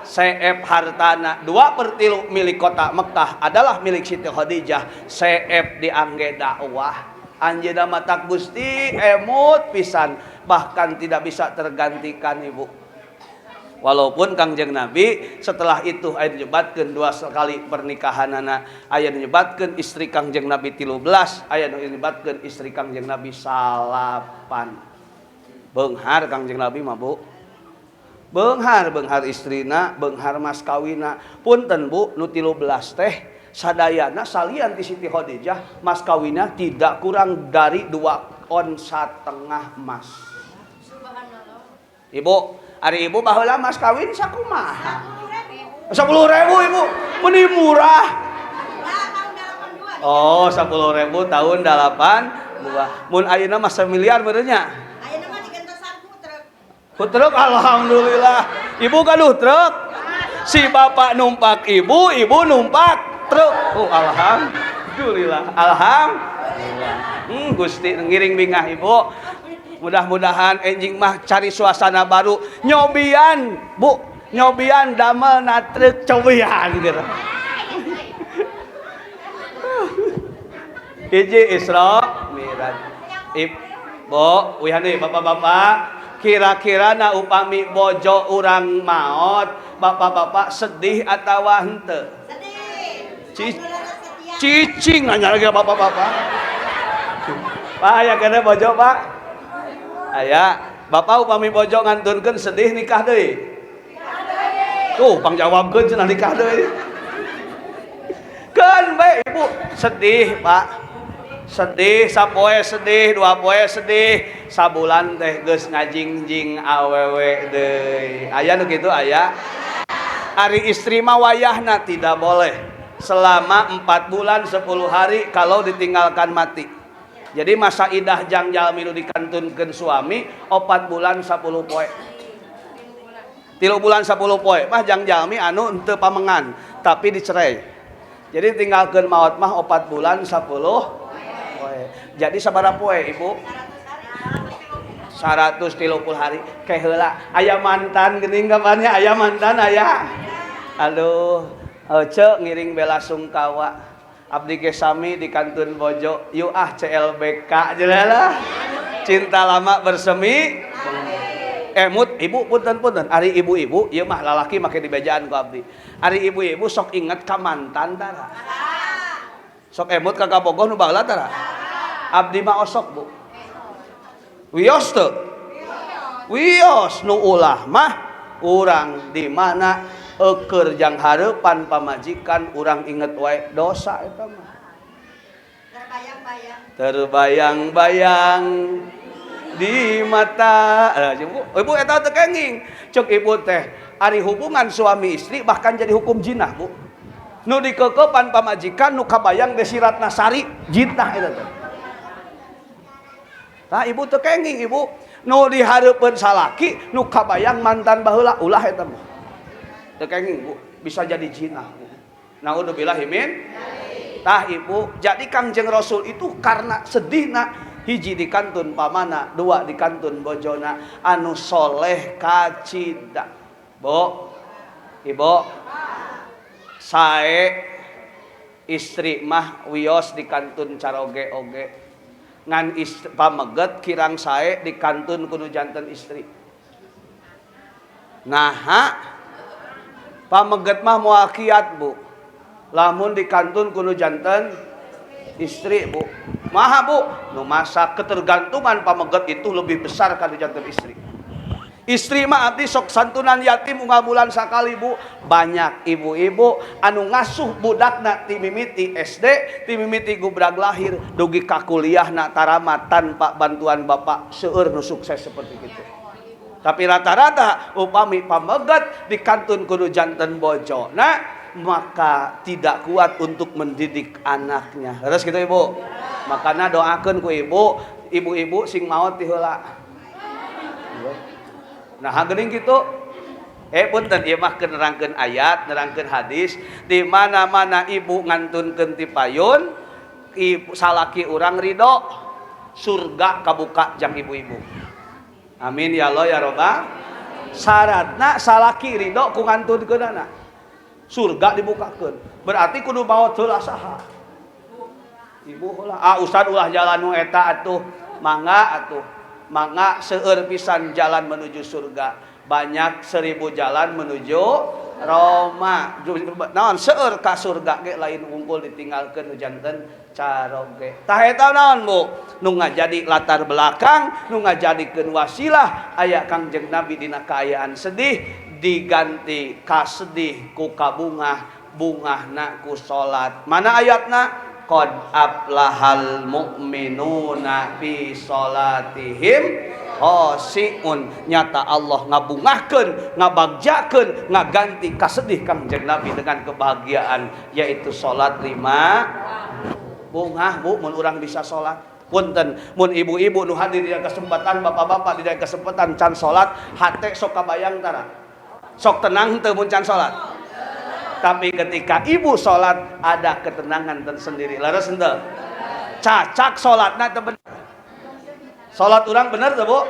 CF hartana 2/3 milik kota Mekah adalah milik Siti Khadijah. CF diangge dakwah. Anjeunna matak Gusti emut pisan, bahkan tidak bisa tergantikan Ibu. Walaupun Kangjeng Nabi setelah itu aya nyebatkeun 2 kali pernikahanana, aya nyebatkeun istri Kangjeng Nabi 13, aya nyebatkeun istri Kangjeng Nabi 9. Beunghar Kangjeng Nabi mah Bu. Beunghar istrina, beunghar mas kawina. Punten Bu, nu 13 teh sadayana salian ti Siti Khadijah, mas kawinna tidak kurang dari 2,5 ons emas. Subhanallah. Ibu, ari ibu baheula mas kawin sakumaha? 10.000 Ibu, meni murah. Oh, 10.000 tahun 82. Mun ayeuna mah semiliar meureun nya. Ayeuna mah digentosan ku truk. Ku truk alhamdulillah. Ibu gaduh truk. Si bapak numpak ibu, ibu numpak truk. Oh, alhamdulillah. Alhamdulillah. Gusti ngiring bingah Ibu. Mudah-mudahan enjing mah cari suasana baru. Nyobian, Bu, nyobian damel na truk cobian gitu. Hiji Isra Mi'raj. Bu, wihan deui bapak-bapak, kira-kira na upami bojo urang maot, bapak-bapak sedih atawa henteu? Sedih. Cicing nanya lagi bapak-bapak. Pak, aya kene bojo, Pak? Aya. Bapak upami bojo ngantunkeun sedih nikah deui. Tuh, pangjawabkeun cenah nikah deui. Keun bae Ibu, sedih, Pak. Sedih sapoe sedih, 2 poe sedih, sabulan teh geus ngajingjing awewe deui. Aya nu kitu aya? Ari istri mah wayahna tidak boleh selama 4 bulan 10 hari kalau ditinggalkan mati. Jadi masa idah jang jalmi nu dikantunkeun suami 4 bulan 10 poe. 3 bulan 10 poe mah jang jalmi anu henteu pamengan tapi dicerai. Jadi tinggalkeun maot mah 4 bulan 10 poe. Jadi sabaraha poe Ibu? 130 hari. Ke heula aya mantan geuning kapannya aya mantan aya. Aduh, ceu ngiring bela sungkawa. Abdi ge sami di kantun bojo, yuk ah CLBK jelalah. Cinta lama bersemi. Emut ibu punten-punten, ari ibu-ibu ieu mah lalaki make dibejaan ku abdi. Ari ibu-ibu sok inget ka mantan tara. Sok emut ka kabogoh nu baheula tara. Abdi mah osok, Bu. Wios teu? Wios nu ulah mah urang di mana eukeur jang hareupan pamajikan urang inget wae dosa eta mah. Terbayang-bayang. Terbayang-bayang di mata. Ibu eta teu kenging. Ceuk ibu teh ari hubungan suami istri bahkan jadi hukum jinah, Bu. Nu dikekepan pamajikan nu kabayang Desi Ratnasari jinah eta teh. Tah ibu teu kenging ibu. Nu dihareupeun salaki nu kabayang mantan baheula ulah eta mah. Teu kenging Bu, bisa jadi jinah Bu. Naudzubillahi min. Tah ibu, jadi Kangjeng Rasul itu karena sedihna hiji di kantun pamana, 2 di kantun bojona anu soleh kacida. Bu, ibu, sae istri mah wios di kantun caroge oge. Ngan istri, pameget kirang sae di kantun kudu janten istri. Naha pameget mah moal kiat Bu. Lamun di kantun kudu janten istri Bu. Maha Bu, nu masa ketergantungan pameget itu lebih besar kana janten istri. Istri mah abdi sok santunan yatim unggal bulan sakali Bu. Banyak ibu-ibu anu ngasuh budakna ti mimiti SD, ti mimiti gubrag lahir dugi ka kuliahna tarama tanpa bantuan bapak seueur nu sukses seperti itu. Tapi rata-rata upami pameget di kantun kudu janten bojona maka tidak kuat untuk mendidik anaknya. Terus gitu Ibu. Makana doakeun ku ibu, ibu-ibu sing maot ti heula. Nah, geuning kitu. Punten ieu mah keur nerangkeun ayat, nerangkeun hadis, di mana-mana ibu ngantunkeun ti payun, Ibu salaki urang ridho, surga kabuka jang ibu-ibu. Amin ya Allah ya Robbal. Syaratna salaki ridho ku ngantunkeunana. Surga dibukakeun. Berarti kudu maot heula saha? Ibu heula. Ah ustad ulah jalan nu eta atuh. Mangga atuh. Mangga seueur pisan jalan menuju surga. Banyak 1000 jalan menuju Roma. Naon seueur ka surga ge lain wungkul ditinggalkeun nu janten caroge. Tah eta naon Bu? Nu ngajadi latar belakang, nu ngajadikeun wasilah aya Kangjeng Nabi dina kaayaan sedih diganti kasedih ku kabungah, bungahna ku salat. Mana ayatna? Qad aflahal mu'minuna fi salatihim khashi'un. Nyata Allah ngabungahkeun, ngabagjakeun, ngaganti kasedih Kangjeng Nabi dengan kebahagiaan yaitu salat 5 bungah Bu mun urang bisa salat. Punten mun ibu-ibu nu hadir dina kesempatan, bapak-bapak dina kesempatan can salat, hate sok kabayang tara. Sok tenang teu mun can salat. Tapi ketika ibu salat ada ketenangan tersendiri. Leres henteu? Cacak salatna teu bener. Salat urang bener teu Bu?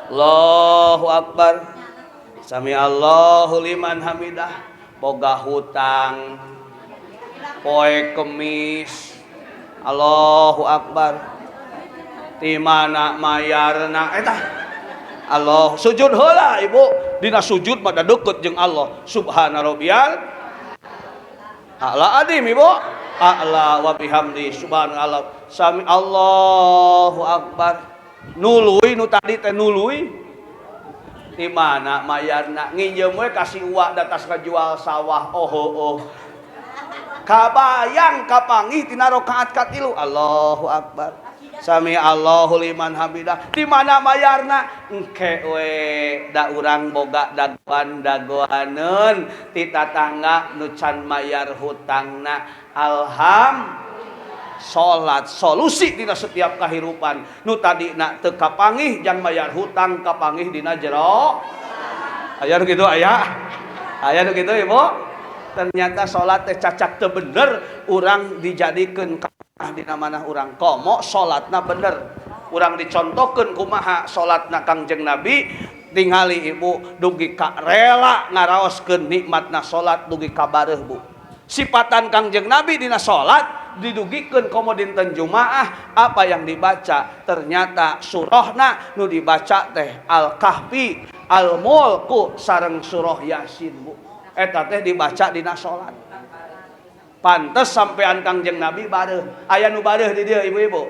Allahu Akbar. Sami Allahu liman hamidah. Boga hutang. Poe Kemis. Allahu Akbar. Di mana mayarna eta? Allah sujud heula ibu. Dina sujud mah deket jeung Allah. Subhana rabbiyal a'la adim ibu. A'la wa bihamdi subhanallah. Sami Allahu Akbar. Nului nu tadi teh nului. Di mana mayarna nginjem we ka si uwa datas ngajual sawah. Oh oh. Kabayang kapanggih tina rakaat katilu. Allahu Akbar. Sami Allahu liman hamidah. Di mana mayarna? Engke we da urang boga dagoan dagoaneun ti tatangga nu can mayar hutangna. Alhamdulillah. Salat solusi dina setiap kahirupan. Nu tadina teu kapanggih jang mayar hutang kapanggih dina jero. Aya nu kitu aya? Aya nu kitu ibu? Ternyata salat teh cacak teu bener urang dijadikeun dina manah urang komo salatna bener. Urang dicontohkeun kumaha salatna Kangjeng Nabi, tingali ibu dugi ka rela ngaraoskeun nikmatna salat dugi ka bareuh Bu. Sipatan Kangjeng Nabi dina salat didugikeun komo dinten Jumaah apa yang dibaca ternyata surahna nu dibaca teh Al-Kahfi, Al-Mulku sareng surah Yasin Bu. Eta teh dibaca dina salat. Pantes sampean Kangjeng Nabi bareuh. Aya nu bareuh di dieu ibu-ibu.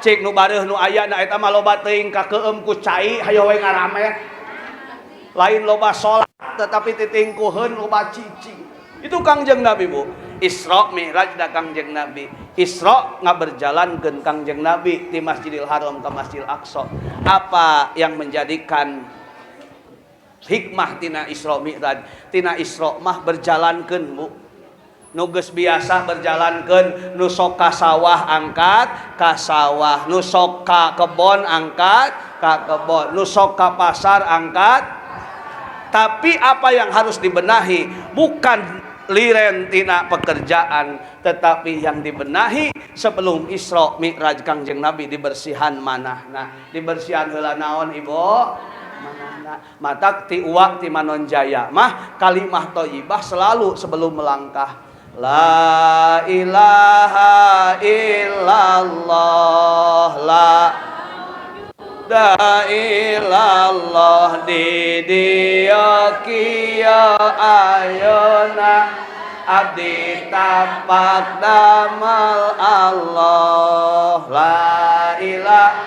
Cik nu bareuh nu aya na eta mah loba teuing kakeum ku cai hayo we ngaramet. Lain loba salat tetapi titingkuheun loba cicing. Itu Kangjeng Nabi Bu. Isra Mi'raj da Kangjeng Nabi. Isra ngaberjalankeun Kangjeng Nabi di Masjidil Haram ke Masjidil Aqsa. Apa yang menjadikan hikmah tina Isra Mi'raj? Tina Isra mah berjalankeun Bu. Nu geus biasa berjalankeun, nu sok ka sawah angkat ka sawah, nu sok ka kebon angkat ka kebon, nu sok ka pasar angkat. Tapi apa yang harus dibenahi bukan liren tina pekerjaan, tetapi yang dibenahi sebelum Isra Mi'raj Kangjeng Nabi dibersihan manahna. Dibersihan heula naon ibu? Manahna. Matak ti uwa ti Manonjaya mah kalimah thayyibah selalu sebelum melangkah. La ilaha illallah, la illallah di dieu kieu ayeuna abdi tapak damel Allah la ilaha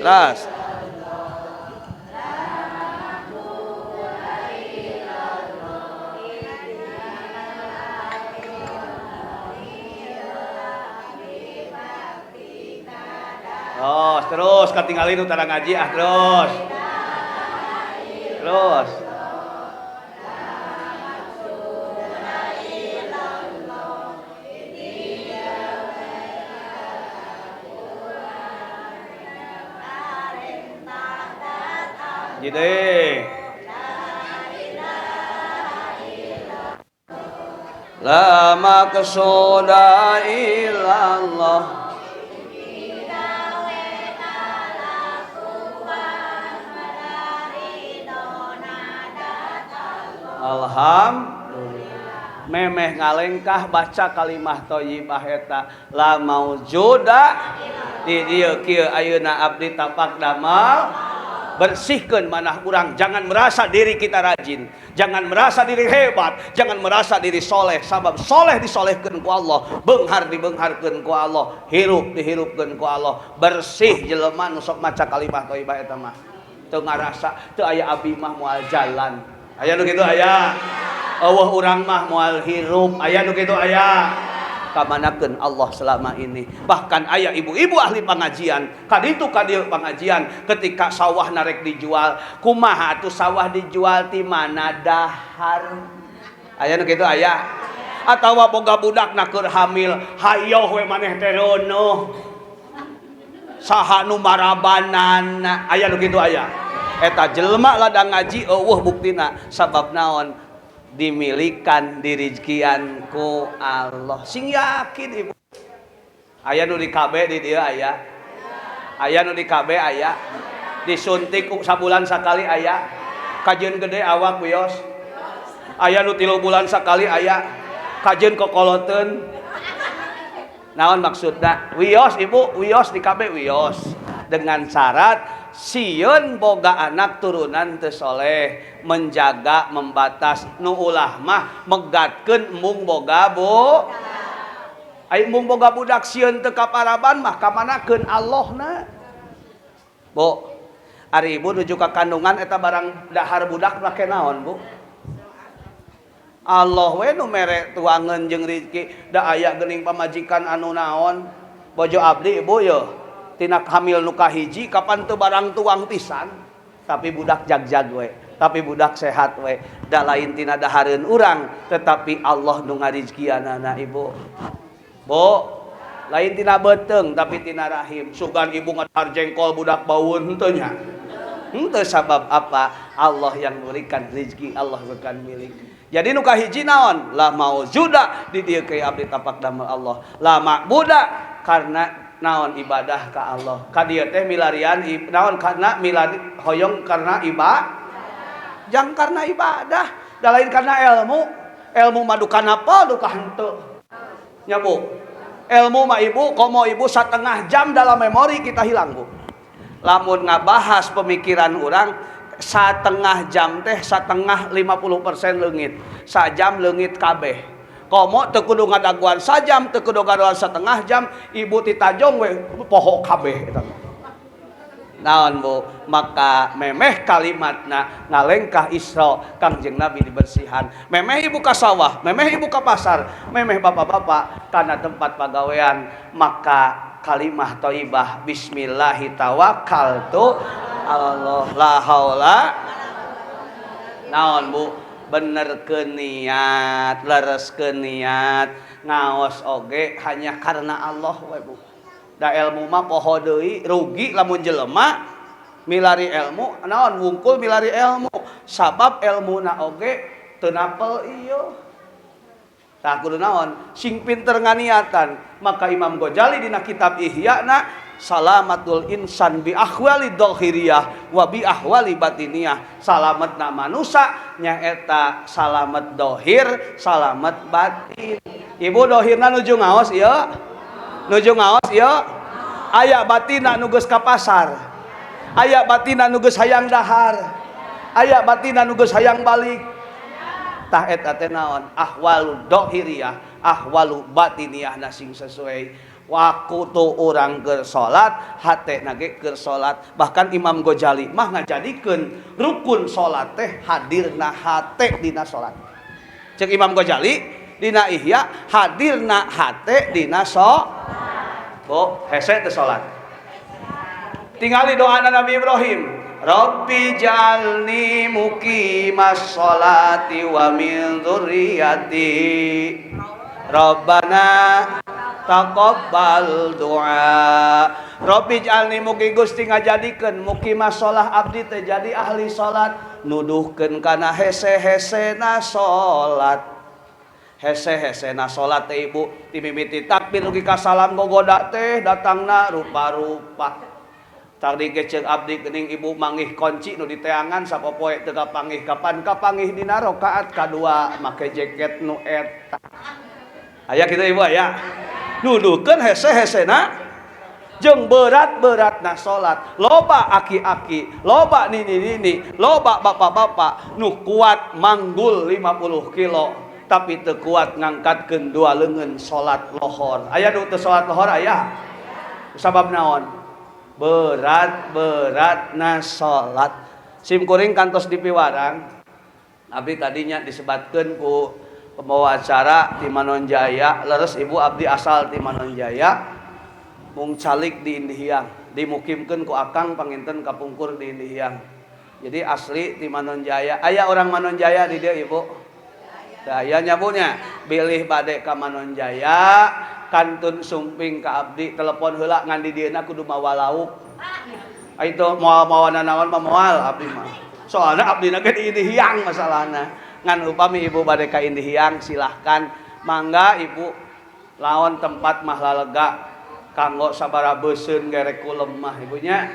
ras. Oh, terus katinggalin utara ngaji ah terus. Terus. Jadi La maqsuda illallah. Alhamdulillah. Memeh ngalengkah baca kalimah thayyibah eta la maujuda di dieu kieu ayeuna abdi tapak damel bersihkeun manah urang, jangan merasa diri kita rajin, jangan merasa diri hebat, jangan merasa diri soleh, sabab soleh disolehkeun ku Allah, beunghar dibeungharkeun ku Allah, hirup dihirupkeun ku Allah. Bersih jelema nu sok maca kalimah thayyibah eta mah teu ngarasa teu aya abi mah moal jalan. Aya nu kitu aya. Eueuh urang mah moal hirup. Aya nu kitu aya. Kamanakeun Allah selama ini. Bahkan aya ibu-ibu ahli pengajian, kaditu kadieu pengajian ketika sawah narek dijual, kumaha atuh sawah dijual ti mana dahar. Aya nu kitu aya. Atawa boga budak na keur hamil, hayoh we maneh teh reuneuh. Saha nu marabanana. Aya nu kitu aya. Eta jelema ladang ngaji eueuh buktina sabab naon dimilikan dirizkian ku Allah. Sing yakin ibu. Aya nu di KB di dieu aya. Aya nu di KB aya. Disuntik sabulan sakali aya. Kajeun gede awak wios. Aya nu 3 bulan sakali aya. Kajeun kokoloteun. Naon maksudna? Wios ibu, wios di KB wios. Dengan syarat sieun boga anak turunan teu soleh, menjaga membatas nu ulah mah megatkeun embung boga bu. Ai embung boga budak sieun teu kaparaban mah kamanakeun Allahna. Bu, ari ibu nuju ka kandungan eta barang dahar budak make naon, Bu? Allah we nu mere tuangeun jeung rezeki, da aya geuning pamajikan anu naon. Bojo abdi ibu ye tina hamil nu kahiji kapan teu barang tuang pisan, tapi budak jag-jag we, tapi budak sehat we, da lain tina dahareun urang, tetapi Allah nu ngarizkianana ibu. Bu, lain tina beuteung tapi tina rahim. Sugan ibu ngadahar jengkol budak baueun henteu nya. Henteu sabab apa? Allah yang memberikan rezeki, Allah bukan milik. Jadi nu kahiji naon? La maujuda di dieu ke abdi tapak damel Allah. La ma'buda karena naon ibadah ka Allah. Ka dieu teh milarian naon karena milari hoyong karena ibadah. Jang karena ibadah, da lain karena ilmu. Ilmu mah duka napa duka henteu. Nya Bu. Ilmu mah ibu komo ibu setengah jam dalam memori kita hilang Bu. Lamun ngabahas pemikiran urang setengah jam teh setengah 50% leungit, sajam leungit kabeh. Komo teu kudu ngadaguan sajam, teu kudu ngadaguan setengah jam, ibu titajong we poho kabeh eta. Naon Bu? Maka memeh kalimatna ngalengkah Isra Kangjeng Nabi dibersihan. Memeh ibu ka sawah, memeh ibu ka pasar, memeh bapak-bapak kana tempat pagawean, maka kalimah thayyibah bismillahi tawakkaltu Allah la haula. Naon Bu? Bener ke niat, leres ke niat, ngaos oge hanya karena Allah we Bu. Da ilmu mah poho deui, rugi lamun jelema milari ilmu, naon wungkul milari ilmu, sabab ilmuna oge teu napel ieu. Tah kudu naon? Sing pinter nganiatan. Maka Imam Ghazali dina kitab Ihya na salamatul insan bi ahwali dhahiriyah wa bi ahwali batiniyah. Salametna manusa nyaeta salamet dohir, salamet batin. Ibu dohirna nuju ngaos ieu? Nuju ngaos ieu? Aya batina nu geus ka pasar. Aya batina nu geus hayang dahar. Aya batina nu geus hayang balik. Tah eta teh naon? Ahwalu dhahiriyah, ahwalu batiniyah na sing sesuai. Waktu urang keur salat, hatena ge keur salat. Bahkan Imam Ghazali mah ngajadikeun rukun salat teh hadirna hate dina salat. Cek Imam Ghazali dina Ihya hadirna hate dina salat. Bu, hese teh salat. Tingali doa Nabi Ibrahim. Rabbi jalni muqimas sholati wa min dzurriyyati. Rabbana taqabbal du'a. Rabbi jalni mugi Gusti ngajadikeun muqimas sholah abdi teh jadi ahli salat, nuduhkeun kana hese-hesena salat. Hese-hese na salat teh ibu dimimiti takbir dugi ka salam gogoda teh datangna rupa-rupa. Tadi ge ceuk abdi geuning ibu manggih kunci nu diteangan sapopoe teu kapanggih kapan kapanggih dina rakaat kadua make jaket nu eta. Aya kitu ibu aya. Nuduhkeun hese-hesena jeung berat-beratna salat. Loba aki-aki, loba nini-nini, loba bapak-bapak nu kuat manggul 50 kilo tapi teu kuat ngangkatkeun dua leungeun salat lohor. Aya nu teu salat lohor aya? Sabab naon? Berat-beratna salat. Sim kuring kantos di piwarang. Abdi tadinya disebatkeun ku pembawa acara ti Manonjaya, leres ibu abdi asal ti Manonjaya. Mung calik di Indihiang, dimukimkeun ku akang panginten kapungkur di Indihiang. Jadi asli ti Manonjaya. Aya orang Manonjaya di dieu ibu? Teu aya nya bu nya. Bilih bade ka Manonjaya, kantun sumping ka abdi, telepon heula ngan di dieuna kudu mawa lauk. Itu moal-mawa nanaon mah moal abdi mah. Soalna abdi na ge di Indihiang masalahna. Ngan upami ibu bade ka Indihiang silahkan mangga ibu lawan tempat mah lalega kanggo sabaraha beuseun gerek ku lemah ibunya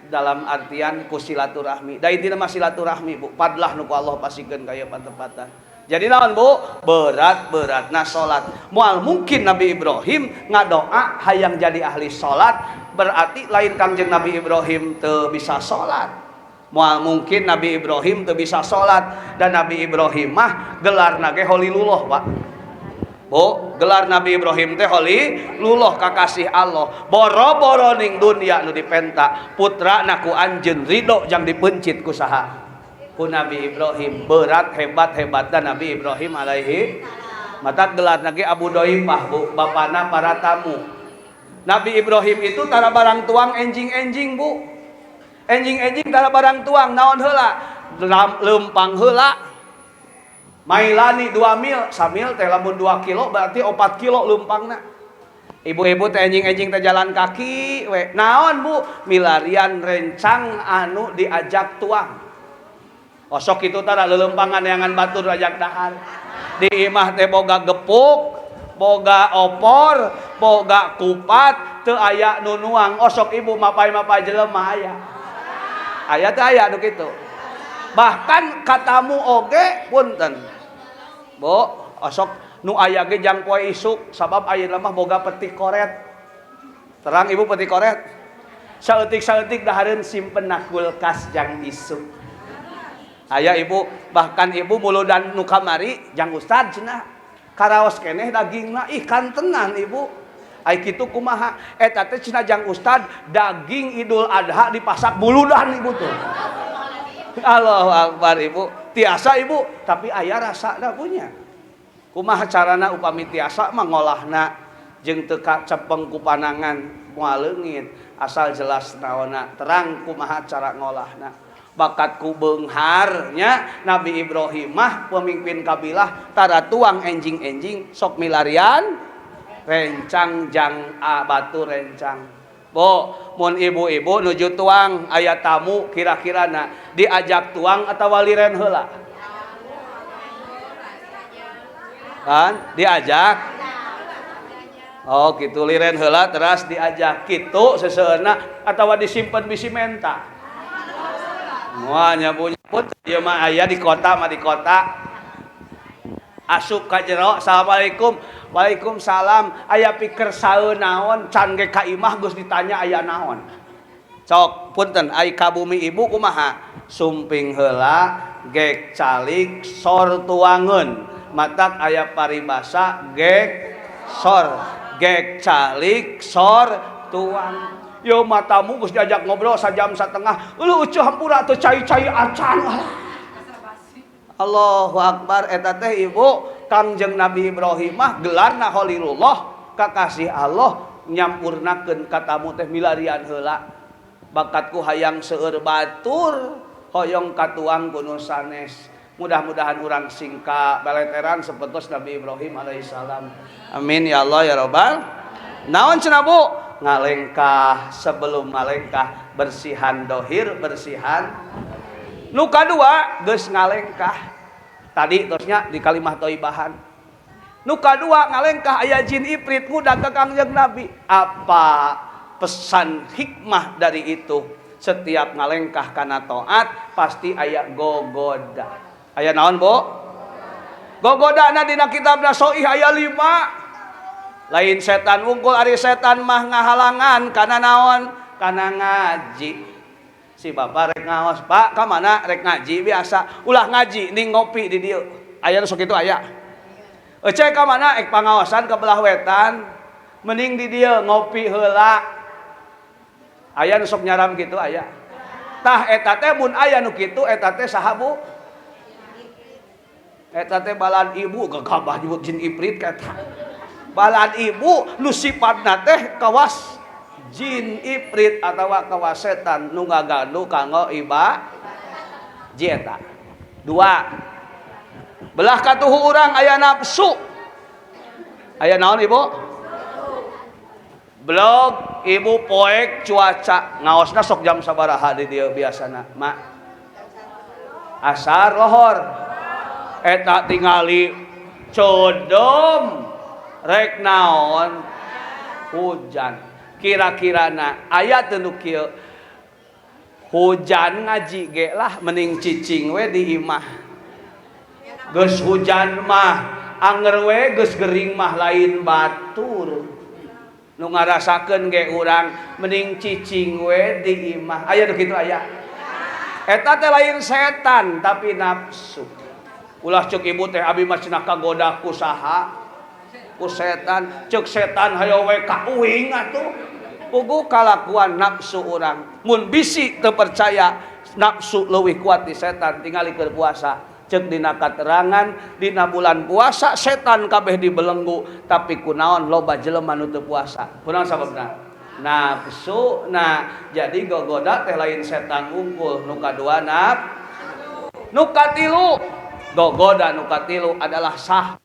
dalam artian ku silaturahmi. Da intina mah silaturahmi bu, padlah nu ku Allah pasikeun ka ieu patempatan. Jadi naon bu? Berat-beratna salat. Moal mungkin Nabi Ibrahim ngadoa hayang jadi ahli salat, berarti lain Kangjeng Nabi Ibrahim teu bisa salat. Moal mungkin Nabi Ibrahim teu bisa salat dan Nabi Ibrahim mah gelarna ge Khalilullah, Pak. Bu, gelar Nabi Ibrahim teh Khalilullah kakasih Allah. Boro-boro ning dunia nu dipenta, putrana ku anjeun ridho jang dipencit ku saha? Ku Nabi Ibrahim. Berat hebat-hebatna Nabi Ibrahim alaihi. Mata gelarna ge Abu Doifah, Bu, bapana para tamu. Nabi Ibrahim itu tara barang tuang enjing-enjing, Bu. Enjing-enjing tara barang tuang naon heula? Lempang heula. Mailani 2 mil, samil teh lamun 2 kilo berarti 4 kilo lempangna. Ibu-ibu teh enjing-enjing teh jalan kaki we. Naon bu? Milarian rencang anu diajak tuang. Osok itu tara lelempangan neangan batur ajak dahar. Di imah teh boga gepuk, boga opor, boga kupat, teu aya nu nuang. Osok ibu mapai-mapai jelema aya. Aya teh aya nu kitu. Bahkan katamu oge punten. Bu, osok nu aya ge jang poe isuk sabab ayeuna mah boga peti koret. Terang ibu peti koret. Saeutik-saeutik dahareun simpen na kulkas jang isuk. Aya ibu, bahkan ibu muludan nu kamari jang ustad cenah. Karaos keneh dagingna, ih kantenan ibu. Ai kitu kumaha? Eta teh cenah jang ustad daging Idul Adha dipasak muludan ibu tuh. Allahu Akbar ibu. Tiasa ibu, tapi aya rasana punya. Kumaha carana upami tiasa mah ngolahna jeung teu kacepeng ku panangan moal leungit, asal jelas naonna, terang kumaha cara ngolahna. Bakat ku beungharnya Nabi Ibrahim mah pemimpin kabilah tara tuang enjing-enjing sok milarian rencang jang a batu rencang. Bo, mun ibu-ibu nuju tuang aya tamu kira-kirana diajak tuang atawa liren heula? Kan diajak. Oh gitu liren heula teras diajak kitu seseueurna atawa disimpen bisi menta. Moal punya pun ieu mah aya di kota mah di kota. Asup ka jero, assalamualaikum. Waalaikumsalam. Aya piker saeun naon can ge ka imah geus ditanya aya naon. Sok punten ai ka bumi ibu kumaha? Sumping heula gek calik sor tuangeun. Matak aya paribasa gek sor, gek calik sor tuang. Yo matamu geus diajak ngobrol sajam satengah. Eueuh euceuh hampura teu cai-cai acan. Allahu Akbar eta teh ibu Kangjeng Nabi Ibrahim mah gelarna Khalilullah kakasih Allah nyampurnakeun ka tamu teh milarian heula. Bakatku hayang seueur batur hoyong katuang ku nu sanes. Mudah-mudahan urang singka baleteran sapertos Nabi Ibrahim alaihissalam. Amin ya Allah ya Rabbal. Naon cenah Bu? Ngalengkah sebelum ngalengkah bersihan dohir bersihan. Nu kadua geus ngalengkah. Tadi terusnya di kalimah thayyibahan. Nu kadua ngalengkah aya jin ifrit ngudag ka Kangjeng Nabi. Apa pesan hikmah dari itu? Setiap ngalengkah kana taat pasti aya gogoda. Aya naon, Bu? Gogodana dina kitab Nasoih aya 5. Lain setan wungkul, ari setan mah ngahalangan kana naon? Kana ngaji. Si bapak rek ngaos, "Pak, ka mana?" "Rek ngaji biasa." "Ulah ngaji, ning ngopi di dieu." Aya nu sok kitu aya. "Ece ka mana?" "Ek pangaosan ke belah wetan." "Mending di dieu ngopi heula." Aya nu sok nyaram kitu aya. Tah eta teh mun aya nu kitu eta teh saha, Bu? Eta teh balad ibu, gagabah nyebut jin ifrit ka eta. Balad ibu nu sifatna teh kawas jin ifrit atawa kawas setan nu ngaganggu kanggo iba ji eta. Dua. Belah katuhu urang aya nafsu. Aya naon, Ibu? Blog ibu poek cuaca ngaosna sok jam sabaraha di dieu biasana, Mak? Asar lohor. Eta tingali codom rek naon hujan. Kira-kirana aya teu nu kieu, hujan ngaji ge lah mending cicing we di imah, geus hujan mah anger we, geus gering mah lain batur nu ngarasakeun ge urang, mending cicing we di imah. Aya nu kitu aya. Eta teh lain setan tapi nafsu. Ulah cek ibu teh, "Abi mah cenah kagoda ku saha, ku setan." Cek setan hayo we ka uing atuh. Puguh kalakuan nafsu urang. Mun bisi teu percaya nafsu leuwih kuat di setan, tingali keur puasa. Cek dina katerangan, dina bulan puasa setan kabeh dibelenggu, tapi kunaon loba jelema nu teu puasa? Kunaon sababna? Nafsu. Nah, jadi gogoda teh lain setan wungkul. Nu kadua naf, nu katilu gogoda, nu katilu adalah sah.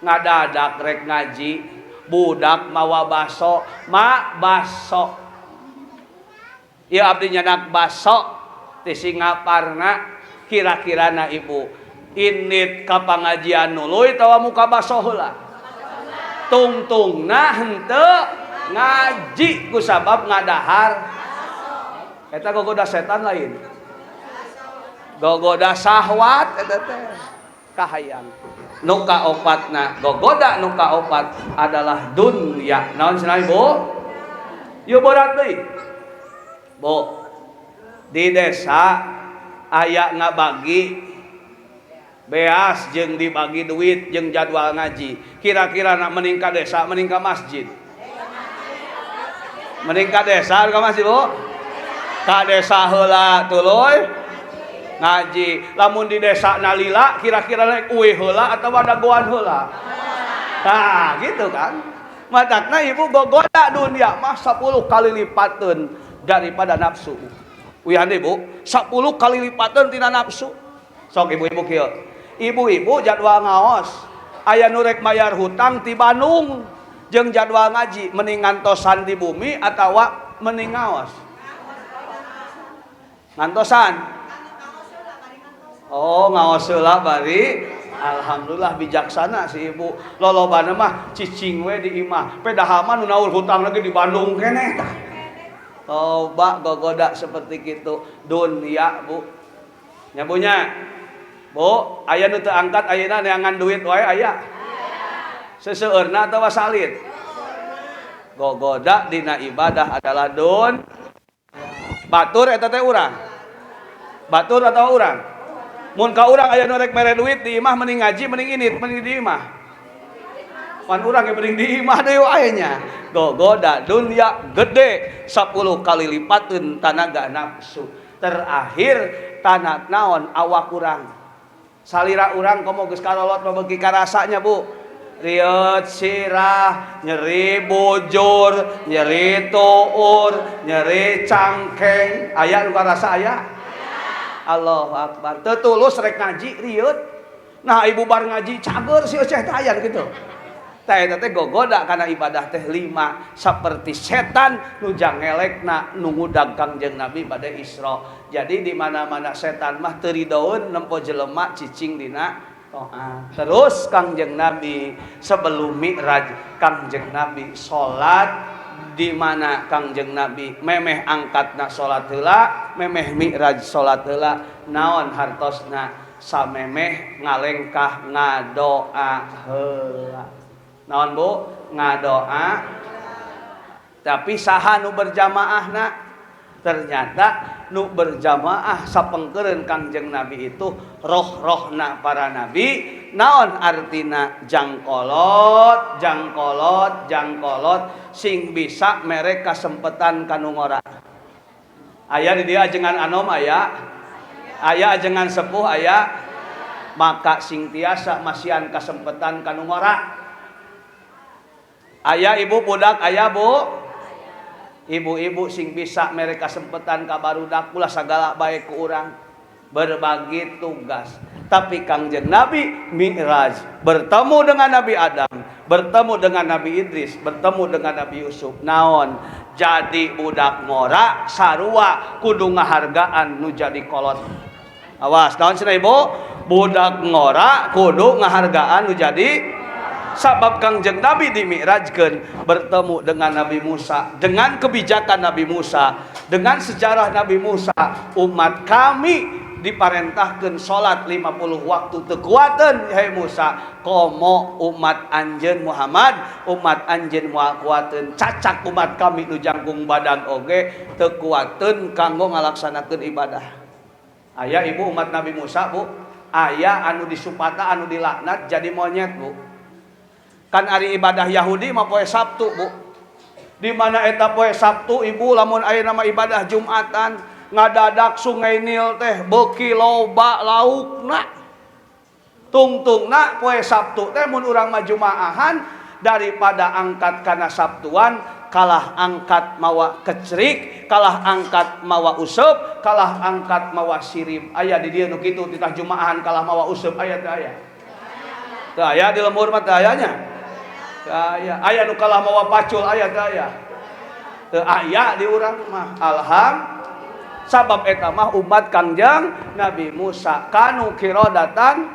Ngadadak rek ngaji, budak mawa baso, "Ma, baso." Ieu abdi nyanak baso ti Singaparna. Kira-kirana ibu indit ka pangajian nuluy tawa muka baso heula? Tungtungna henteu ngaji ku sabab ngadahar. Eta gogoda setan lain? Gogoda sahwat eta teh, kahayang. Nu kaopatna, gogoda nu kaopat adalah dunya. Naon cenah, Ibu? Yeuh berat deui, Bu. Di desa aya ngabagi beas jeung dibagi duit jeung jadwal ngaji. Kira-kira nak mending ka desa, mending ka masjid? Mending ka desa ka masjid, Bu? Ka desa heula tuluy ngaji. Lamun di desa nalila, kira-kira naik uih heula atau dagoan heula? Nah, gitu kan. Matakna ibu, gogoda dunia mah 10 kali lipateun daripada nafsu. Uihan ibu, 10 kali lipateun tina nafsu. Sok ibu-ibu kieu. Ibu-ibu jadwal ngaos, aya nu rek mayar hutang ti Bandung jeung jadwal ngaji, mending ngantosan di bumi atawa mending ngaos? Ngantosan. Oh, ngaos heula bari. Alhamdulillah bijaksana si ibu. Lolobana mah cicing we di imah. Pedah mah nu naur hutang lagi di Bandung keneh tah. Coba gogoda seperti gitu dunia, Bu. Nya Bu nya. Bu, aya nu teu angkat ayeuna neangan duit wae aya. Seseueurna atawa salit? Gogoda dina ibadah adalah dun. Batur eta teh urang. Batur atau urang? Mun ka urang aya nu rek mere duit di imah, mending ngaji, mending indit, mending di imah? Pan urang ge mending di imah deui wae nya. Gogoda dunia gede 10 kali lipateun tanaga nafsu. Terakhir tanah naon, awak urang. Salira urang komo geus karolot mah beuki karasanya, Bu. Rieut sirah, nyeri bujur, nyeri tuur, nyeri cangkeng. Aya nu karasa aya? Allahu Akbar. Teu tulus rek ngaji rieut. Nah, ibu bar ngaji cager si Oceh teh, aya gitu. Teh eta teh gogoda kana ibadah teh lima, seperti setan nu jangelekna nu ngudag Kangjeng Nabi pada Isra. Jadi di mana-mana setan mah teu ridoeun nempo jelema cicing dina Toat. Terus Kangjeng Nabi sebelum Mi'raj, Kangjeng Nabi salat di mana? Kangjeng Nabi memeh angkatna salat heula, memeh Mi'raj salat heula. Naon hartosna? Samemeh ngalengkah ngadoa heula. Naon, Bu? Ngadoa. Tapi saha nu berjamaahna? Ternyata nu berjamaah sapengkeureun Kangjeng Nabi itu roh-rohna para nabi. Naon artina? Jangkolot, jangkolot, jangkolot sing bisa mere kasempetan kanu ngora. Aya di dieu ajengan anom? Aya. Aya ajengan sepuh? Aya. Maka sing tiasa masihan kasempetan kanu ngora. Aya ibu budak? Aya, Bu? Ibu-ibu sing bisa mere kasempetan ka barudak, ulah sagala bae ku urang. Berbagi tugas. Tapi Kangjeng Nabi Mi'raj bertemu dengan Nabi Adam, bertemu dengan Nabi Idris, bertemu dengan Nabi Yusuf. Naon? Jadi budak ngora sarua kudu ngahargaan nu jadi kolot. Awas, naon cenah, Ibu? Budak ngora kudu ngahargaan nu jadi, sabab Kangjeng Nabi dimi'rajkeun bertemu dengan Nabi Musa, dengan kebijakan Nabi Musa, dengan sejarah Nabi Musa. Umat kami diparentahkan salat 50 waktu teu kuateun, hai Musa. Komo umat anjeun Muhammad, umat anjeun moal kuateun. Cacak umat kami nu jangkung badag oge teu kuateun kanggo ngalaksanakeun ibadah. Aya, Ibu, umat Nabi Musa, Bu? Aya anu disupata, anu dilaknat jadi monyet, Bu. Kan ari ibadah Yahudi mah poe Sabtu, Bu. Di mana eta poe Sabtu, Ibu, lamun aya nama ibadah Jumatan, ngadadak Sungai Nil teh beuki loba laukna. Tungtungna poe Sabtu teh mun urang mah jumaahan, daripada angkat kana Sabtuan, kalah angkat mawa kecrik, kalah angkat mawa useup, kalah angkat mawa sirib. Aya di dieu nu kitu, titah jumaahan kalah mawa useup? Aya teu aya? Teu aya. Di lembur mah teu aya nya. Teu aya. Aya nu kalah mawa pacul? Aya teu aya? Teu aya di urang mah. Alham, sabab eta mah umat Kangjeng Nabi Musa, kanu qiradatan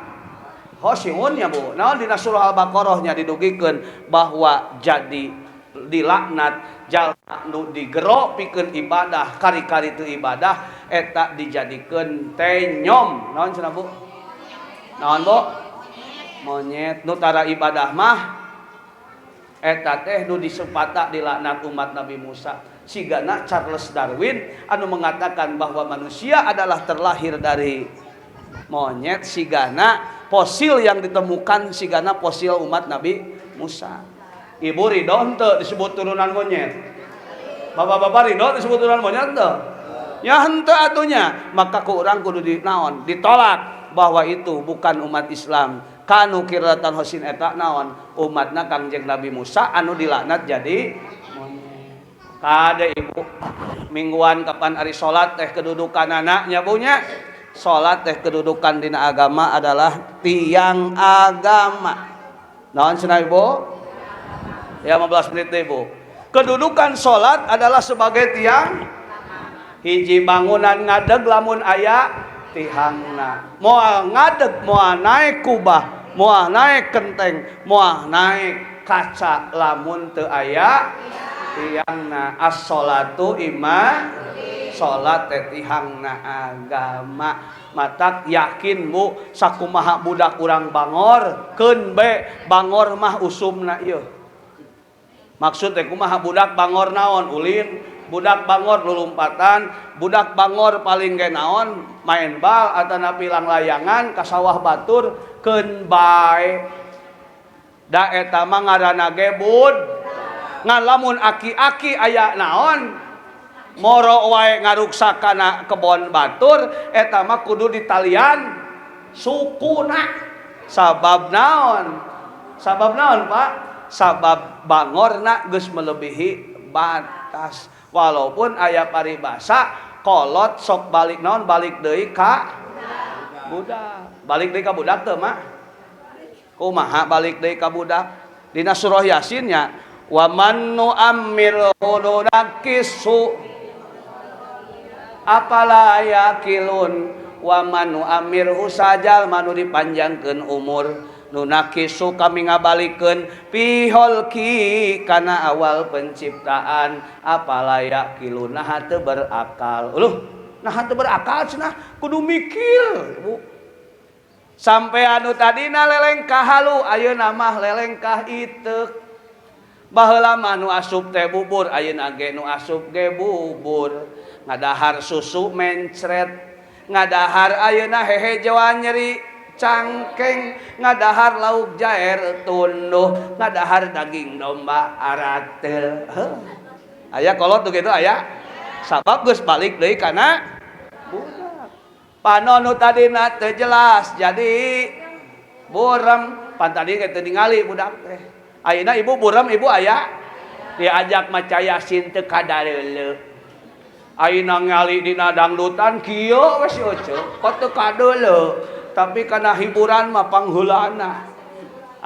khosiun ya, Bu. Naon, dina surah Al-Baqarah nya didugikeun bahwa jadi dilaknat jalma nu digero pikeun ibadah, kari-kari teu ibadah, eta dijadikeun tenyom. Naon cenah, Bu? Naon, Bu? Monyet. Nu tara ibadah mah eta teh nu disepata dilaknat umat Nabi Musa. Sigana Charles Darwin anu mengatakan bahwa manusia adalah terlahir dari monyet, sigana fosil yang ditemukan sigana fosil umat Nabi Musa. Ibu ridho henteu disebut turunan monyet? Bapak-bapak ridho disebut turunan monyet henteu? Ya henteu atunya. Maka ku urang kudu di naon? Ditolak bahwa itu bukan umat Islam. Kanu qiradatan khosiin eta naon? Umatna Kangjeng Nabi Musa anu dilaknat jadi monyet. Kade, Ibu, mingguan kapan ari salat teh kedudukan anaknya punya. Salat teh kedudukan dina agama adalah tiang agama. Naon cenah, Ibu? Ya, 15 menit deh, Ibu. Kedudukan salat adalah sebagai tiang. Hiji bangunan ngadeg lamun aya tihangna. Moal ngadeg, moal naik kubah, moal naik kenteng, moal naik kaca lamun teu aya tiangna. As-sholatu ima, salat teh tihangna agama. Matak yakin, Bu, sakumaha budak urang bangor keun be, bangor mah usumna ieu. Maksud teh kumaha budak bangor? Naon, ulin? Budak bangor lulumpatan, budak bangor paling ge naon, main bal atanapi langlayangan ka sawah batur, keun bae. Da eta mah ngaranna ge bud. Ngan lamun aki-aki aya naon, moro wae ngaruksak kana kebon batur, eta mah kudu ditalian sukuna. Sabab naon? Sabab naon, Pak? Sabab bangorna geus melebihi batas. Walaupun aya paribasa kolot sok balik naon, balik deui ka budak. Balik deui ka budak teu mah? Kumaha balik deui ka budak? Dina surah Yasin nya, wa man nu'ammirhu nunakkisu afala yaqilun. Wa man nu'ammirhu saha jalma nu dipanjangkeun umur nunakkisu kami ngabalikeun fil kholqi kana awal penciptaan afala ya'qilun naha teu berakal. Uluh, naha teu berakal cenah, kudu mikir, Bu. Sampai anu tadina lelengkah halu, ayeuna mah lelengkah iteuk. Baheula mah nu asup teh bubur, ayeuna ge nu asup ge bubur. Ngadahar susu mencret, ngadahar ayeuna hehejoan nyeri cangkeng, ngadahar lauk jair tunduh, ngadahar daging domba aratel. Heuh. Aya kolot tuh gitu aya. Sabab geus balik deui kana budak. Panon nu tadina teu jelas jadi burem, pan tadi ge teu ningali budak teh. Ayeuna ibu burem, ibu aya diajak maca Yasin teu kadareuleu. Ayeuna ngali dina dangdutan kieu we si Ece, kok teu kadeuleu. Tapi kana hiburan mah pangheulana.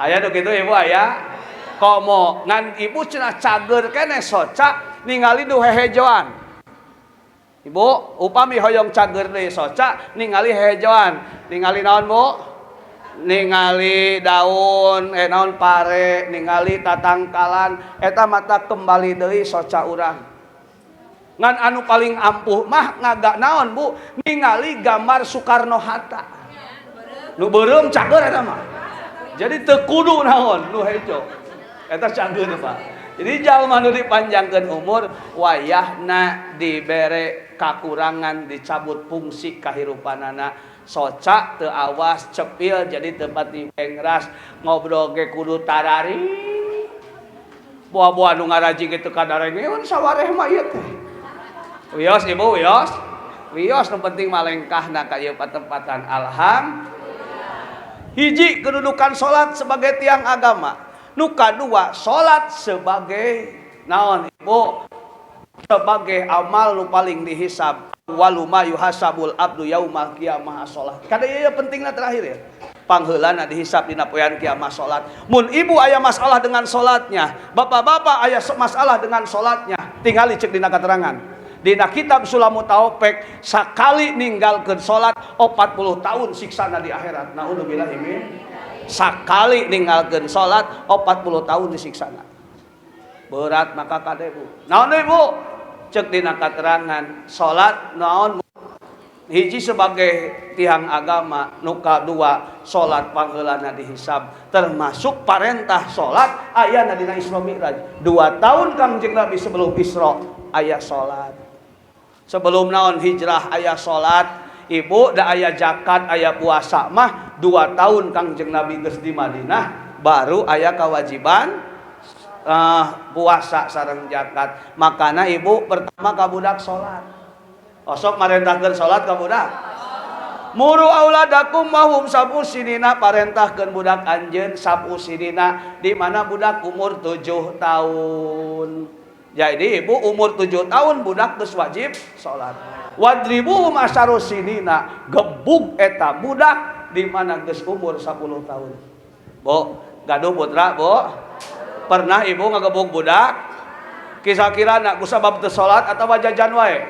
Aya nu kitu ibu aya? Komo ngan ibu cenah cager keneh soca ningali nu hehejoan. Ibu, upami hoyong cager deui soca ningali hehejoan. Ningali naon, Bu? Ningali daun, naon pare, ningali tatangkalan, eta mata kembali deui soca urang. Ngan anu paling ampuh mah ngaga naon, Bu? Ningali gambar Soekarno Hatta. Nu beureum cager eta mah. Jadi teu kudu naon nu hejo. Eta cager, Pak. Jadi jalma nu dipanjangkeun umur wayahna dibere kakurangan, dicabut fungsi kahirupanana, soca teu awas cepil jadi tempat dibengras, ngobrol ge kudu tarari. Buah-buah nu ngaraji ge teu kadarengeun sawareh mah ieu teh. Wios ibu, wios. Wios nu penting mah lengkahna ka ieu patempatan. Alhamdulillah. Hiji, kedudukan salat sebagai tiang agama. Nu kadua, salat sebagai naon, Ibu? Sebagai amal nu paling dihisab. Awwalu ma yuhasabul abdu yaumal qiyamah salat. Kada ieu pentingna terakhir ya. Pangheulana dihisab dina poean kiamah salat. Mun ibu aya masalah dengan salatnya, bapak-bapak aya masalah dengan salatnya, tingali cek dina keterangan. Dina kitab Sulamut Taufik, sakali ninggalkeun salat 40 tahun siksana di akhirat. Naudzubillah min. Sakali ninggalkeun salat 40 tahun disiksana. Berat maka kade, Bu. Naon deui, Bu? Cek dina keterangan salat naon? Hiji sebagai tiang agama, nu kadua salat pangheulana dihisab, termasuk parentah salat ayana dina Isra Mi'raj. 2 tahun Kangjeng Nabi sebelum Isra aya salat. Sebelum naon hijrah aya salat. Ibu da aya zakat aya puasa mah 2 tahun Kangjeng Nabi geus di Madinah baru aya kewajiban puasa sareng zakat. Makana ibu pertama ka budak salat. Osok marentahkeun salat ka budak. Muru auladakum wa hum sab'u sinina, parentahkeun budak anjeun sab'u sinina, di mana budak umur 7 tahun. Jadi ibu umur 7 tahun budak geus wajib salat. Wadribuhum asyaru sinina, gebug eta budak di mana geus umur 10 tahun. Bu, gaduh putra, Bu? Pernah ibu ngagebug budak? Kira-kira nak kusabab teu salat atawa jajan wae?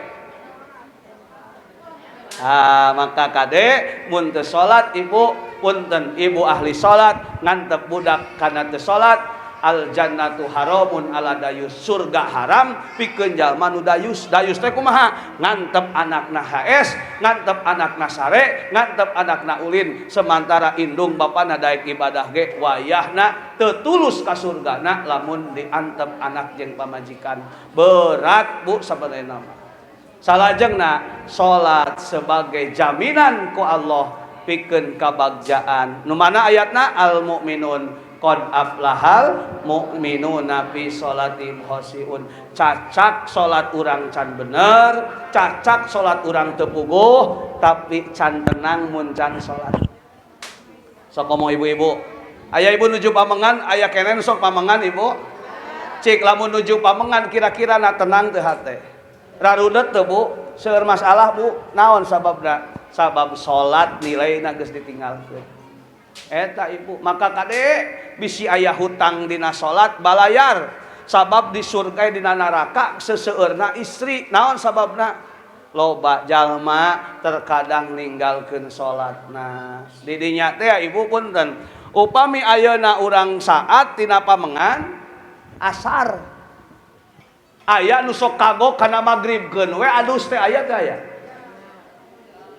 Ah, maka kade mun teu salat ibu, punten ibu ahli salat ngantep budak kana teu salat, al jannatu haramun ala dayus, surga haram pikeun jalma nu dayus. Dayus teh kumaha? Ngantep anakna HS, ngantep anakna sare, ngantep anakna ulin, sementara indung bapana daek ibadah ge wayahna teu tulus ka surgana lamun diantep anak jeung pamajikan. Berat, Bu, sabenerna mah. Salajengna salat sebagai jaminan ku Allah pikeun kabagjaan. Nu mana ayatna? Al mukminun qad aflahal mu'minuna fi sholatihim khasyiun. Cacak salat urang can bener, cacak salat urang teu puguh, tapi can tenang mun can salat. Sok komo ibu-ibu. Aya ibu nuju pamengan, aya kenen sok pamengan ibu. Cik lamun nuju pamengan kira-kira na tenang teu hate. Rarudet teu, Bu? Seueur masalah, Bu. Naon sababna? Sabab salat nilaina geus ditinggalkeun. Eta ibu, maka kade bisi aya hutang dina salat balayar. Sabab di surga dina neraka seseueurna istri. Naon sababna? Loba jalma terkadang ninggalkeun salatna. Didinya teh ibu punten, upami ayeuna urang saat tina pamengan asar. Aya nu sok kagok kana magribkeun we adus teh aya teh aya.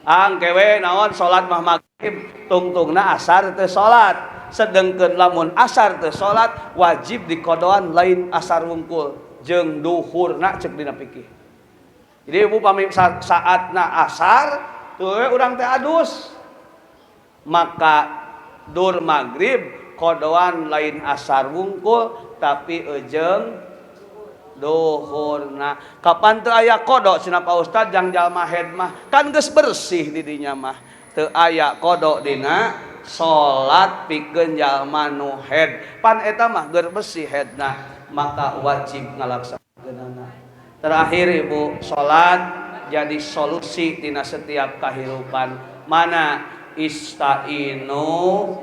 Angke we naon salat mah magrib tungtungna asar teh salat. Sedengkeun lamun asar teh salat wajib dikodoan lain asar wungkul jeung duhurna cek dina fikih. Jadi ibu pami saatna asar tuh we urang teh adus. Maka dur magrib kodoan lain asar wungkul tapi ejeung duhurna. Kapan teu aya kodo cenah Pak Ustad jang jalma head mah kan geus bersih di dinya mah. Teu aya kodo dina salat pikeun jalma nu head. Pan eta mah geur bersih headna, maka wajib ngalaksanakeunana. Terakhir ibu, salat jadi solusi tina setiap kahirupan. Mana istainu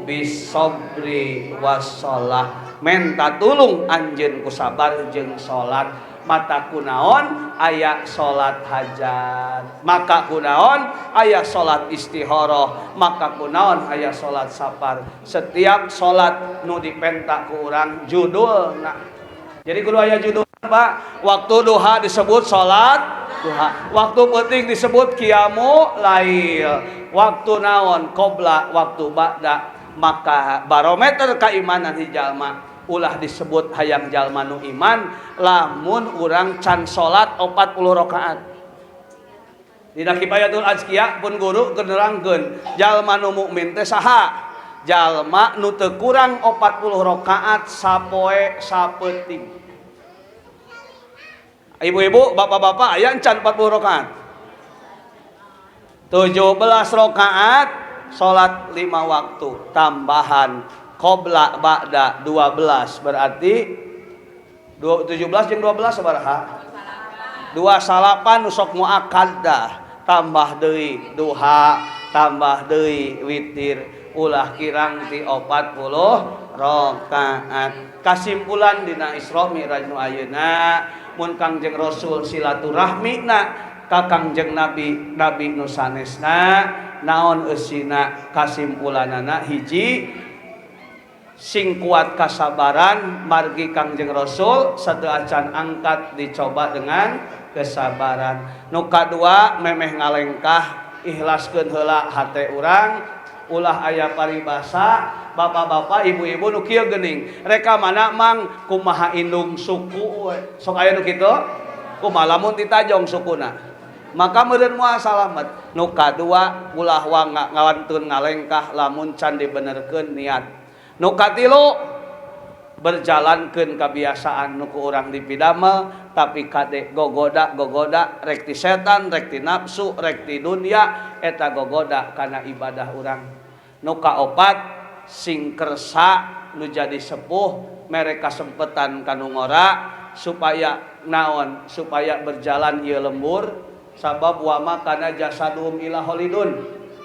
bisobri wassalah, menta tulung anjeun ku sabar jeung salat. Mata kunaon aya salat hajat, maka kunaon aya salat istihoroh, maka kunaon aya salat safar. Setiap salat nu dipenta ku urang judulna. Jadi kudu aya judul Pak. Waktu duha disebut salat duha, waktu penting disebut qiyamu lail, waktu naon qobla, waktu ba'da. Maka barometer keimanan jalma ulah disebut hayang jalma nu iman lamun urang can salat 40 rakaat. Dina Kifayatul Azkiya pun guru nerangkeun jalma nu mukmin teh saha? Jalma nu teu kurang 40 rakaat sapoe sapeuting. Ibu-ibu, bapak-bapak aya can 40 rakaat. 17 rakaat salat 5 waktu tambahan qobla ba'da 12 berarti 17 jeung 12 sabaraha? 29 nu sok muakkadah, tambah deui duha, tambah deui witir, ulah kirang ti 40 rakaat. Kasimpulan dina Isra Mi'raj nu ayeuna mun Kangjeng Rasul silaturahmina ka Kangjeng Nabi, nabi nu sanesna naon eusina kasimpulanana hiji sing kuat kasabaran margi Kangjeng Rasul satu acan angkat dicoba dengan kesabaran. Nu kadua memeh ngalengkah ikhlaskeun heula hate urang, ulah aya paribasa bapak-bapak ibu-ibu nu kieu geuning reka mana mang kumaha indung suku we. Sok aya nu kitu kumaha lamun ditajong sukuna maka meureun moal salamet. Nu kadua ulah ngawantun ngalengkah lamun can dibenerkeun niat. Nu katilu berjalankeun kebiasaan nu ku urang dipidamel tapi kade gogoda-gogoda rek ti setan rek ti nafsu rek ti dunya eta gogoda kana ibadah urang. Nu kaopat sing kersa nu jadi sepuh mere kasempetan kanu ngora supaya naon supaya berjalan ieu lembur sabab wa ma kana jasadum ila khalidun.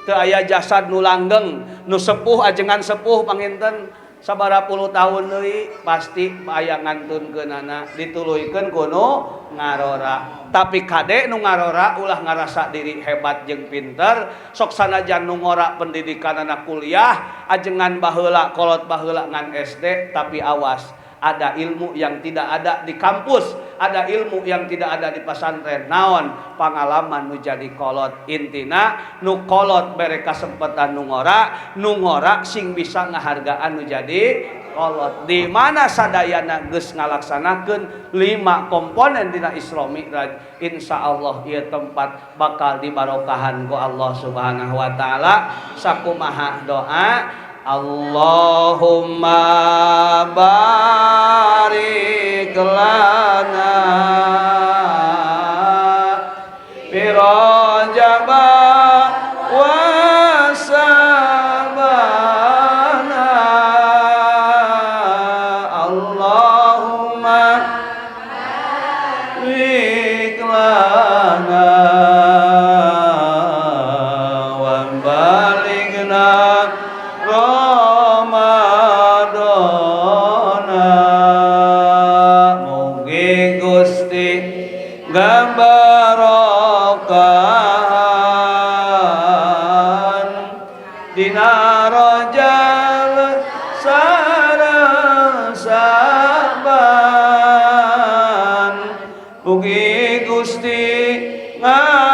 Teu aya jasad nu langgeng nu sepuh ajengan sepuh panginten sabaraha puluh tahun deui pasti aya ngantunkeunana dituluykeun ku nu ngarora. Tapi kade nu ngarora ulah ngarasa diri hebat jeung pinter, sok sanajan nu ngora pendidikanana kuliah ajengan baheula kolot baheula ngan SD, tapi awas ada ilmu yang tidak ada di kampus, ada ilmu yang tidak ada di pesantren. Naon pengalaman nu jadi kolot, intina nu kolot bere kasempatan nu ngora, nu ngora sing bisa ngahargaan nu jadi kolot. Di mana sadayana geus ngalaksanakeun 5 komponen dina Isra Mi'raj, insyaallah ieu tempat bakal dibarokahan ku Allah Subhanahu wa taala. Sakumaha doa Allahumma barik lana fi Rajab wa Sya'bana. Allahumma barik lana wa balighna Ramadana. Mugi Gusti Dina Rajab sareng Sa'ban, mugi Gusti ngadugikeun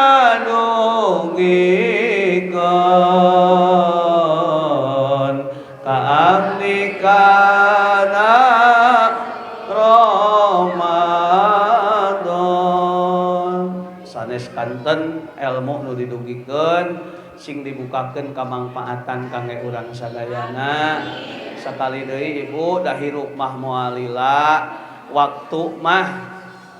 ka abdi kana Ramadan. Sanes kanten ilmu nu didugikeun sing dibukakeun kamangpaatan kangge urang sadayana. Sakali deui ibu da hirup mah moal lila, waktu mah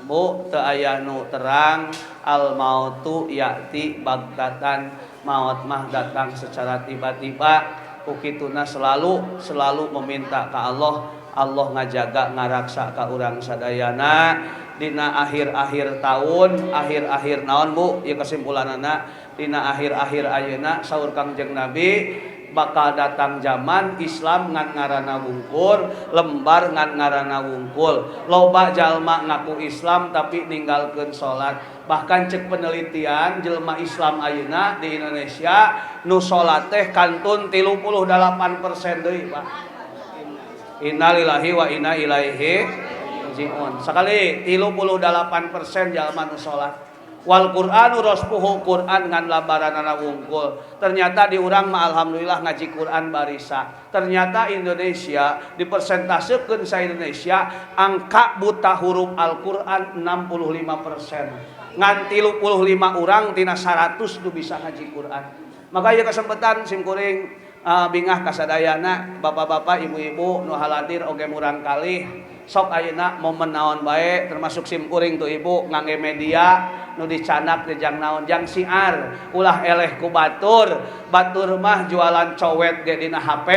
bu teu aya nu terang. Al mautu ya'ti bagtatan, maut mah datang secara tiba-tiba. Ku kituna selalu selalu meminta ka Allah, Allah ngajaga ngaraksa ka urang sadayana dina akhir-akhir tahun, akhir-akhir naon bu, ieu kesimpulanana dina akhir-akhir ayeuna saur Kangjeng Nabi bakal datang zaman Islam ngan ngaranna wungkul, lembar ngan ngaranna wungkul. Loba jalma ngaku Islam tapi ninggalkeun salat. Bahkan cek penelitian jelma Islam ayeuna di Indonesia nu salat teh kantun 38% deui, Pak. Innalillahi wa inna ilaihi raji'un. Sakali 38% jalma nu salat. Wal Qur'anu raspuhu, Qur'an ngan lambaranana wungkul. Ternyata di urang mah alhamdulillah ngaji Qur'an barisa. Ternyata Indonesia dipersentasekeun sa Indonesia angka buta huruf Al-Qur'an 65%. Ngan 35 urang tina 100 nu bisa ngaji Qur'an. Maka ieu kesempatan simkuring bingah kasadayana bapak-bapak, ibu-ibu nu haladir oge murang kalih sok ayeuna momen naon bae, termasuk simkuring tuh ibu ngangge media nu dicanak di jang naon, jang siar, ulah eleh ku batur. Batur mah jualan cowet ge dina HP,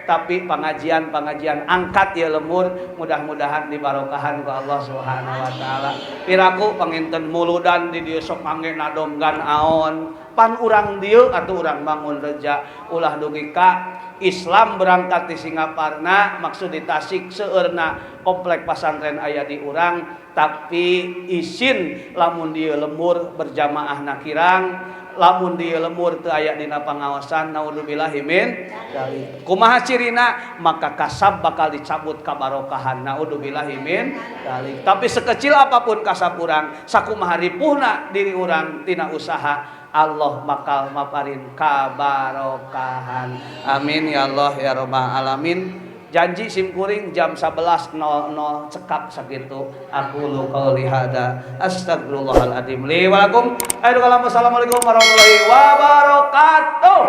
tapi pengajian-pengajian angkat ya lemur, mudah-mudahan dibarokahan ku Allah Subhanahu wa taala. Piraku panginten muludan di dieu sok ngangge nadomgan aon pan urang dieu atuh urang bangun reja, ulah dugi ka Islam berangkat di Singaparna, maksud di Tasik, seueurna komplek pasantren aya di urang, tapi isin lamun dieu lembur berjamaah nakirang, lamun dieu lembur teu aya dina pangaosan. Naudzubillahi min dzalik. Kumaha cirina? Maka kasab bakal dicabut kabarokahan. Naudzubillahi min dzalik. Tapi sekecil apapun kasab urang, sakumaha ripuhna diri urang tina usaha, Allah bakal maparin kabarokahan. Amin ya Allah ya robbal alamin. Janji simkuring jam 11.00 cekap sakitu. Aqulu qouli hada astagfirullahaladzim li wa lakum. Ayo, assalamualaikum warahmatullahi wabarakatuh.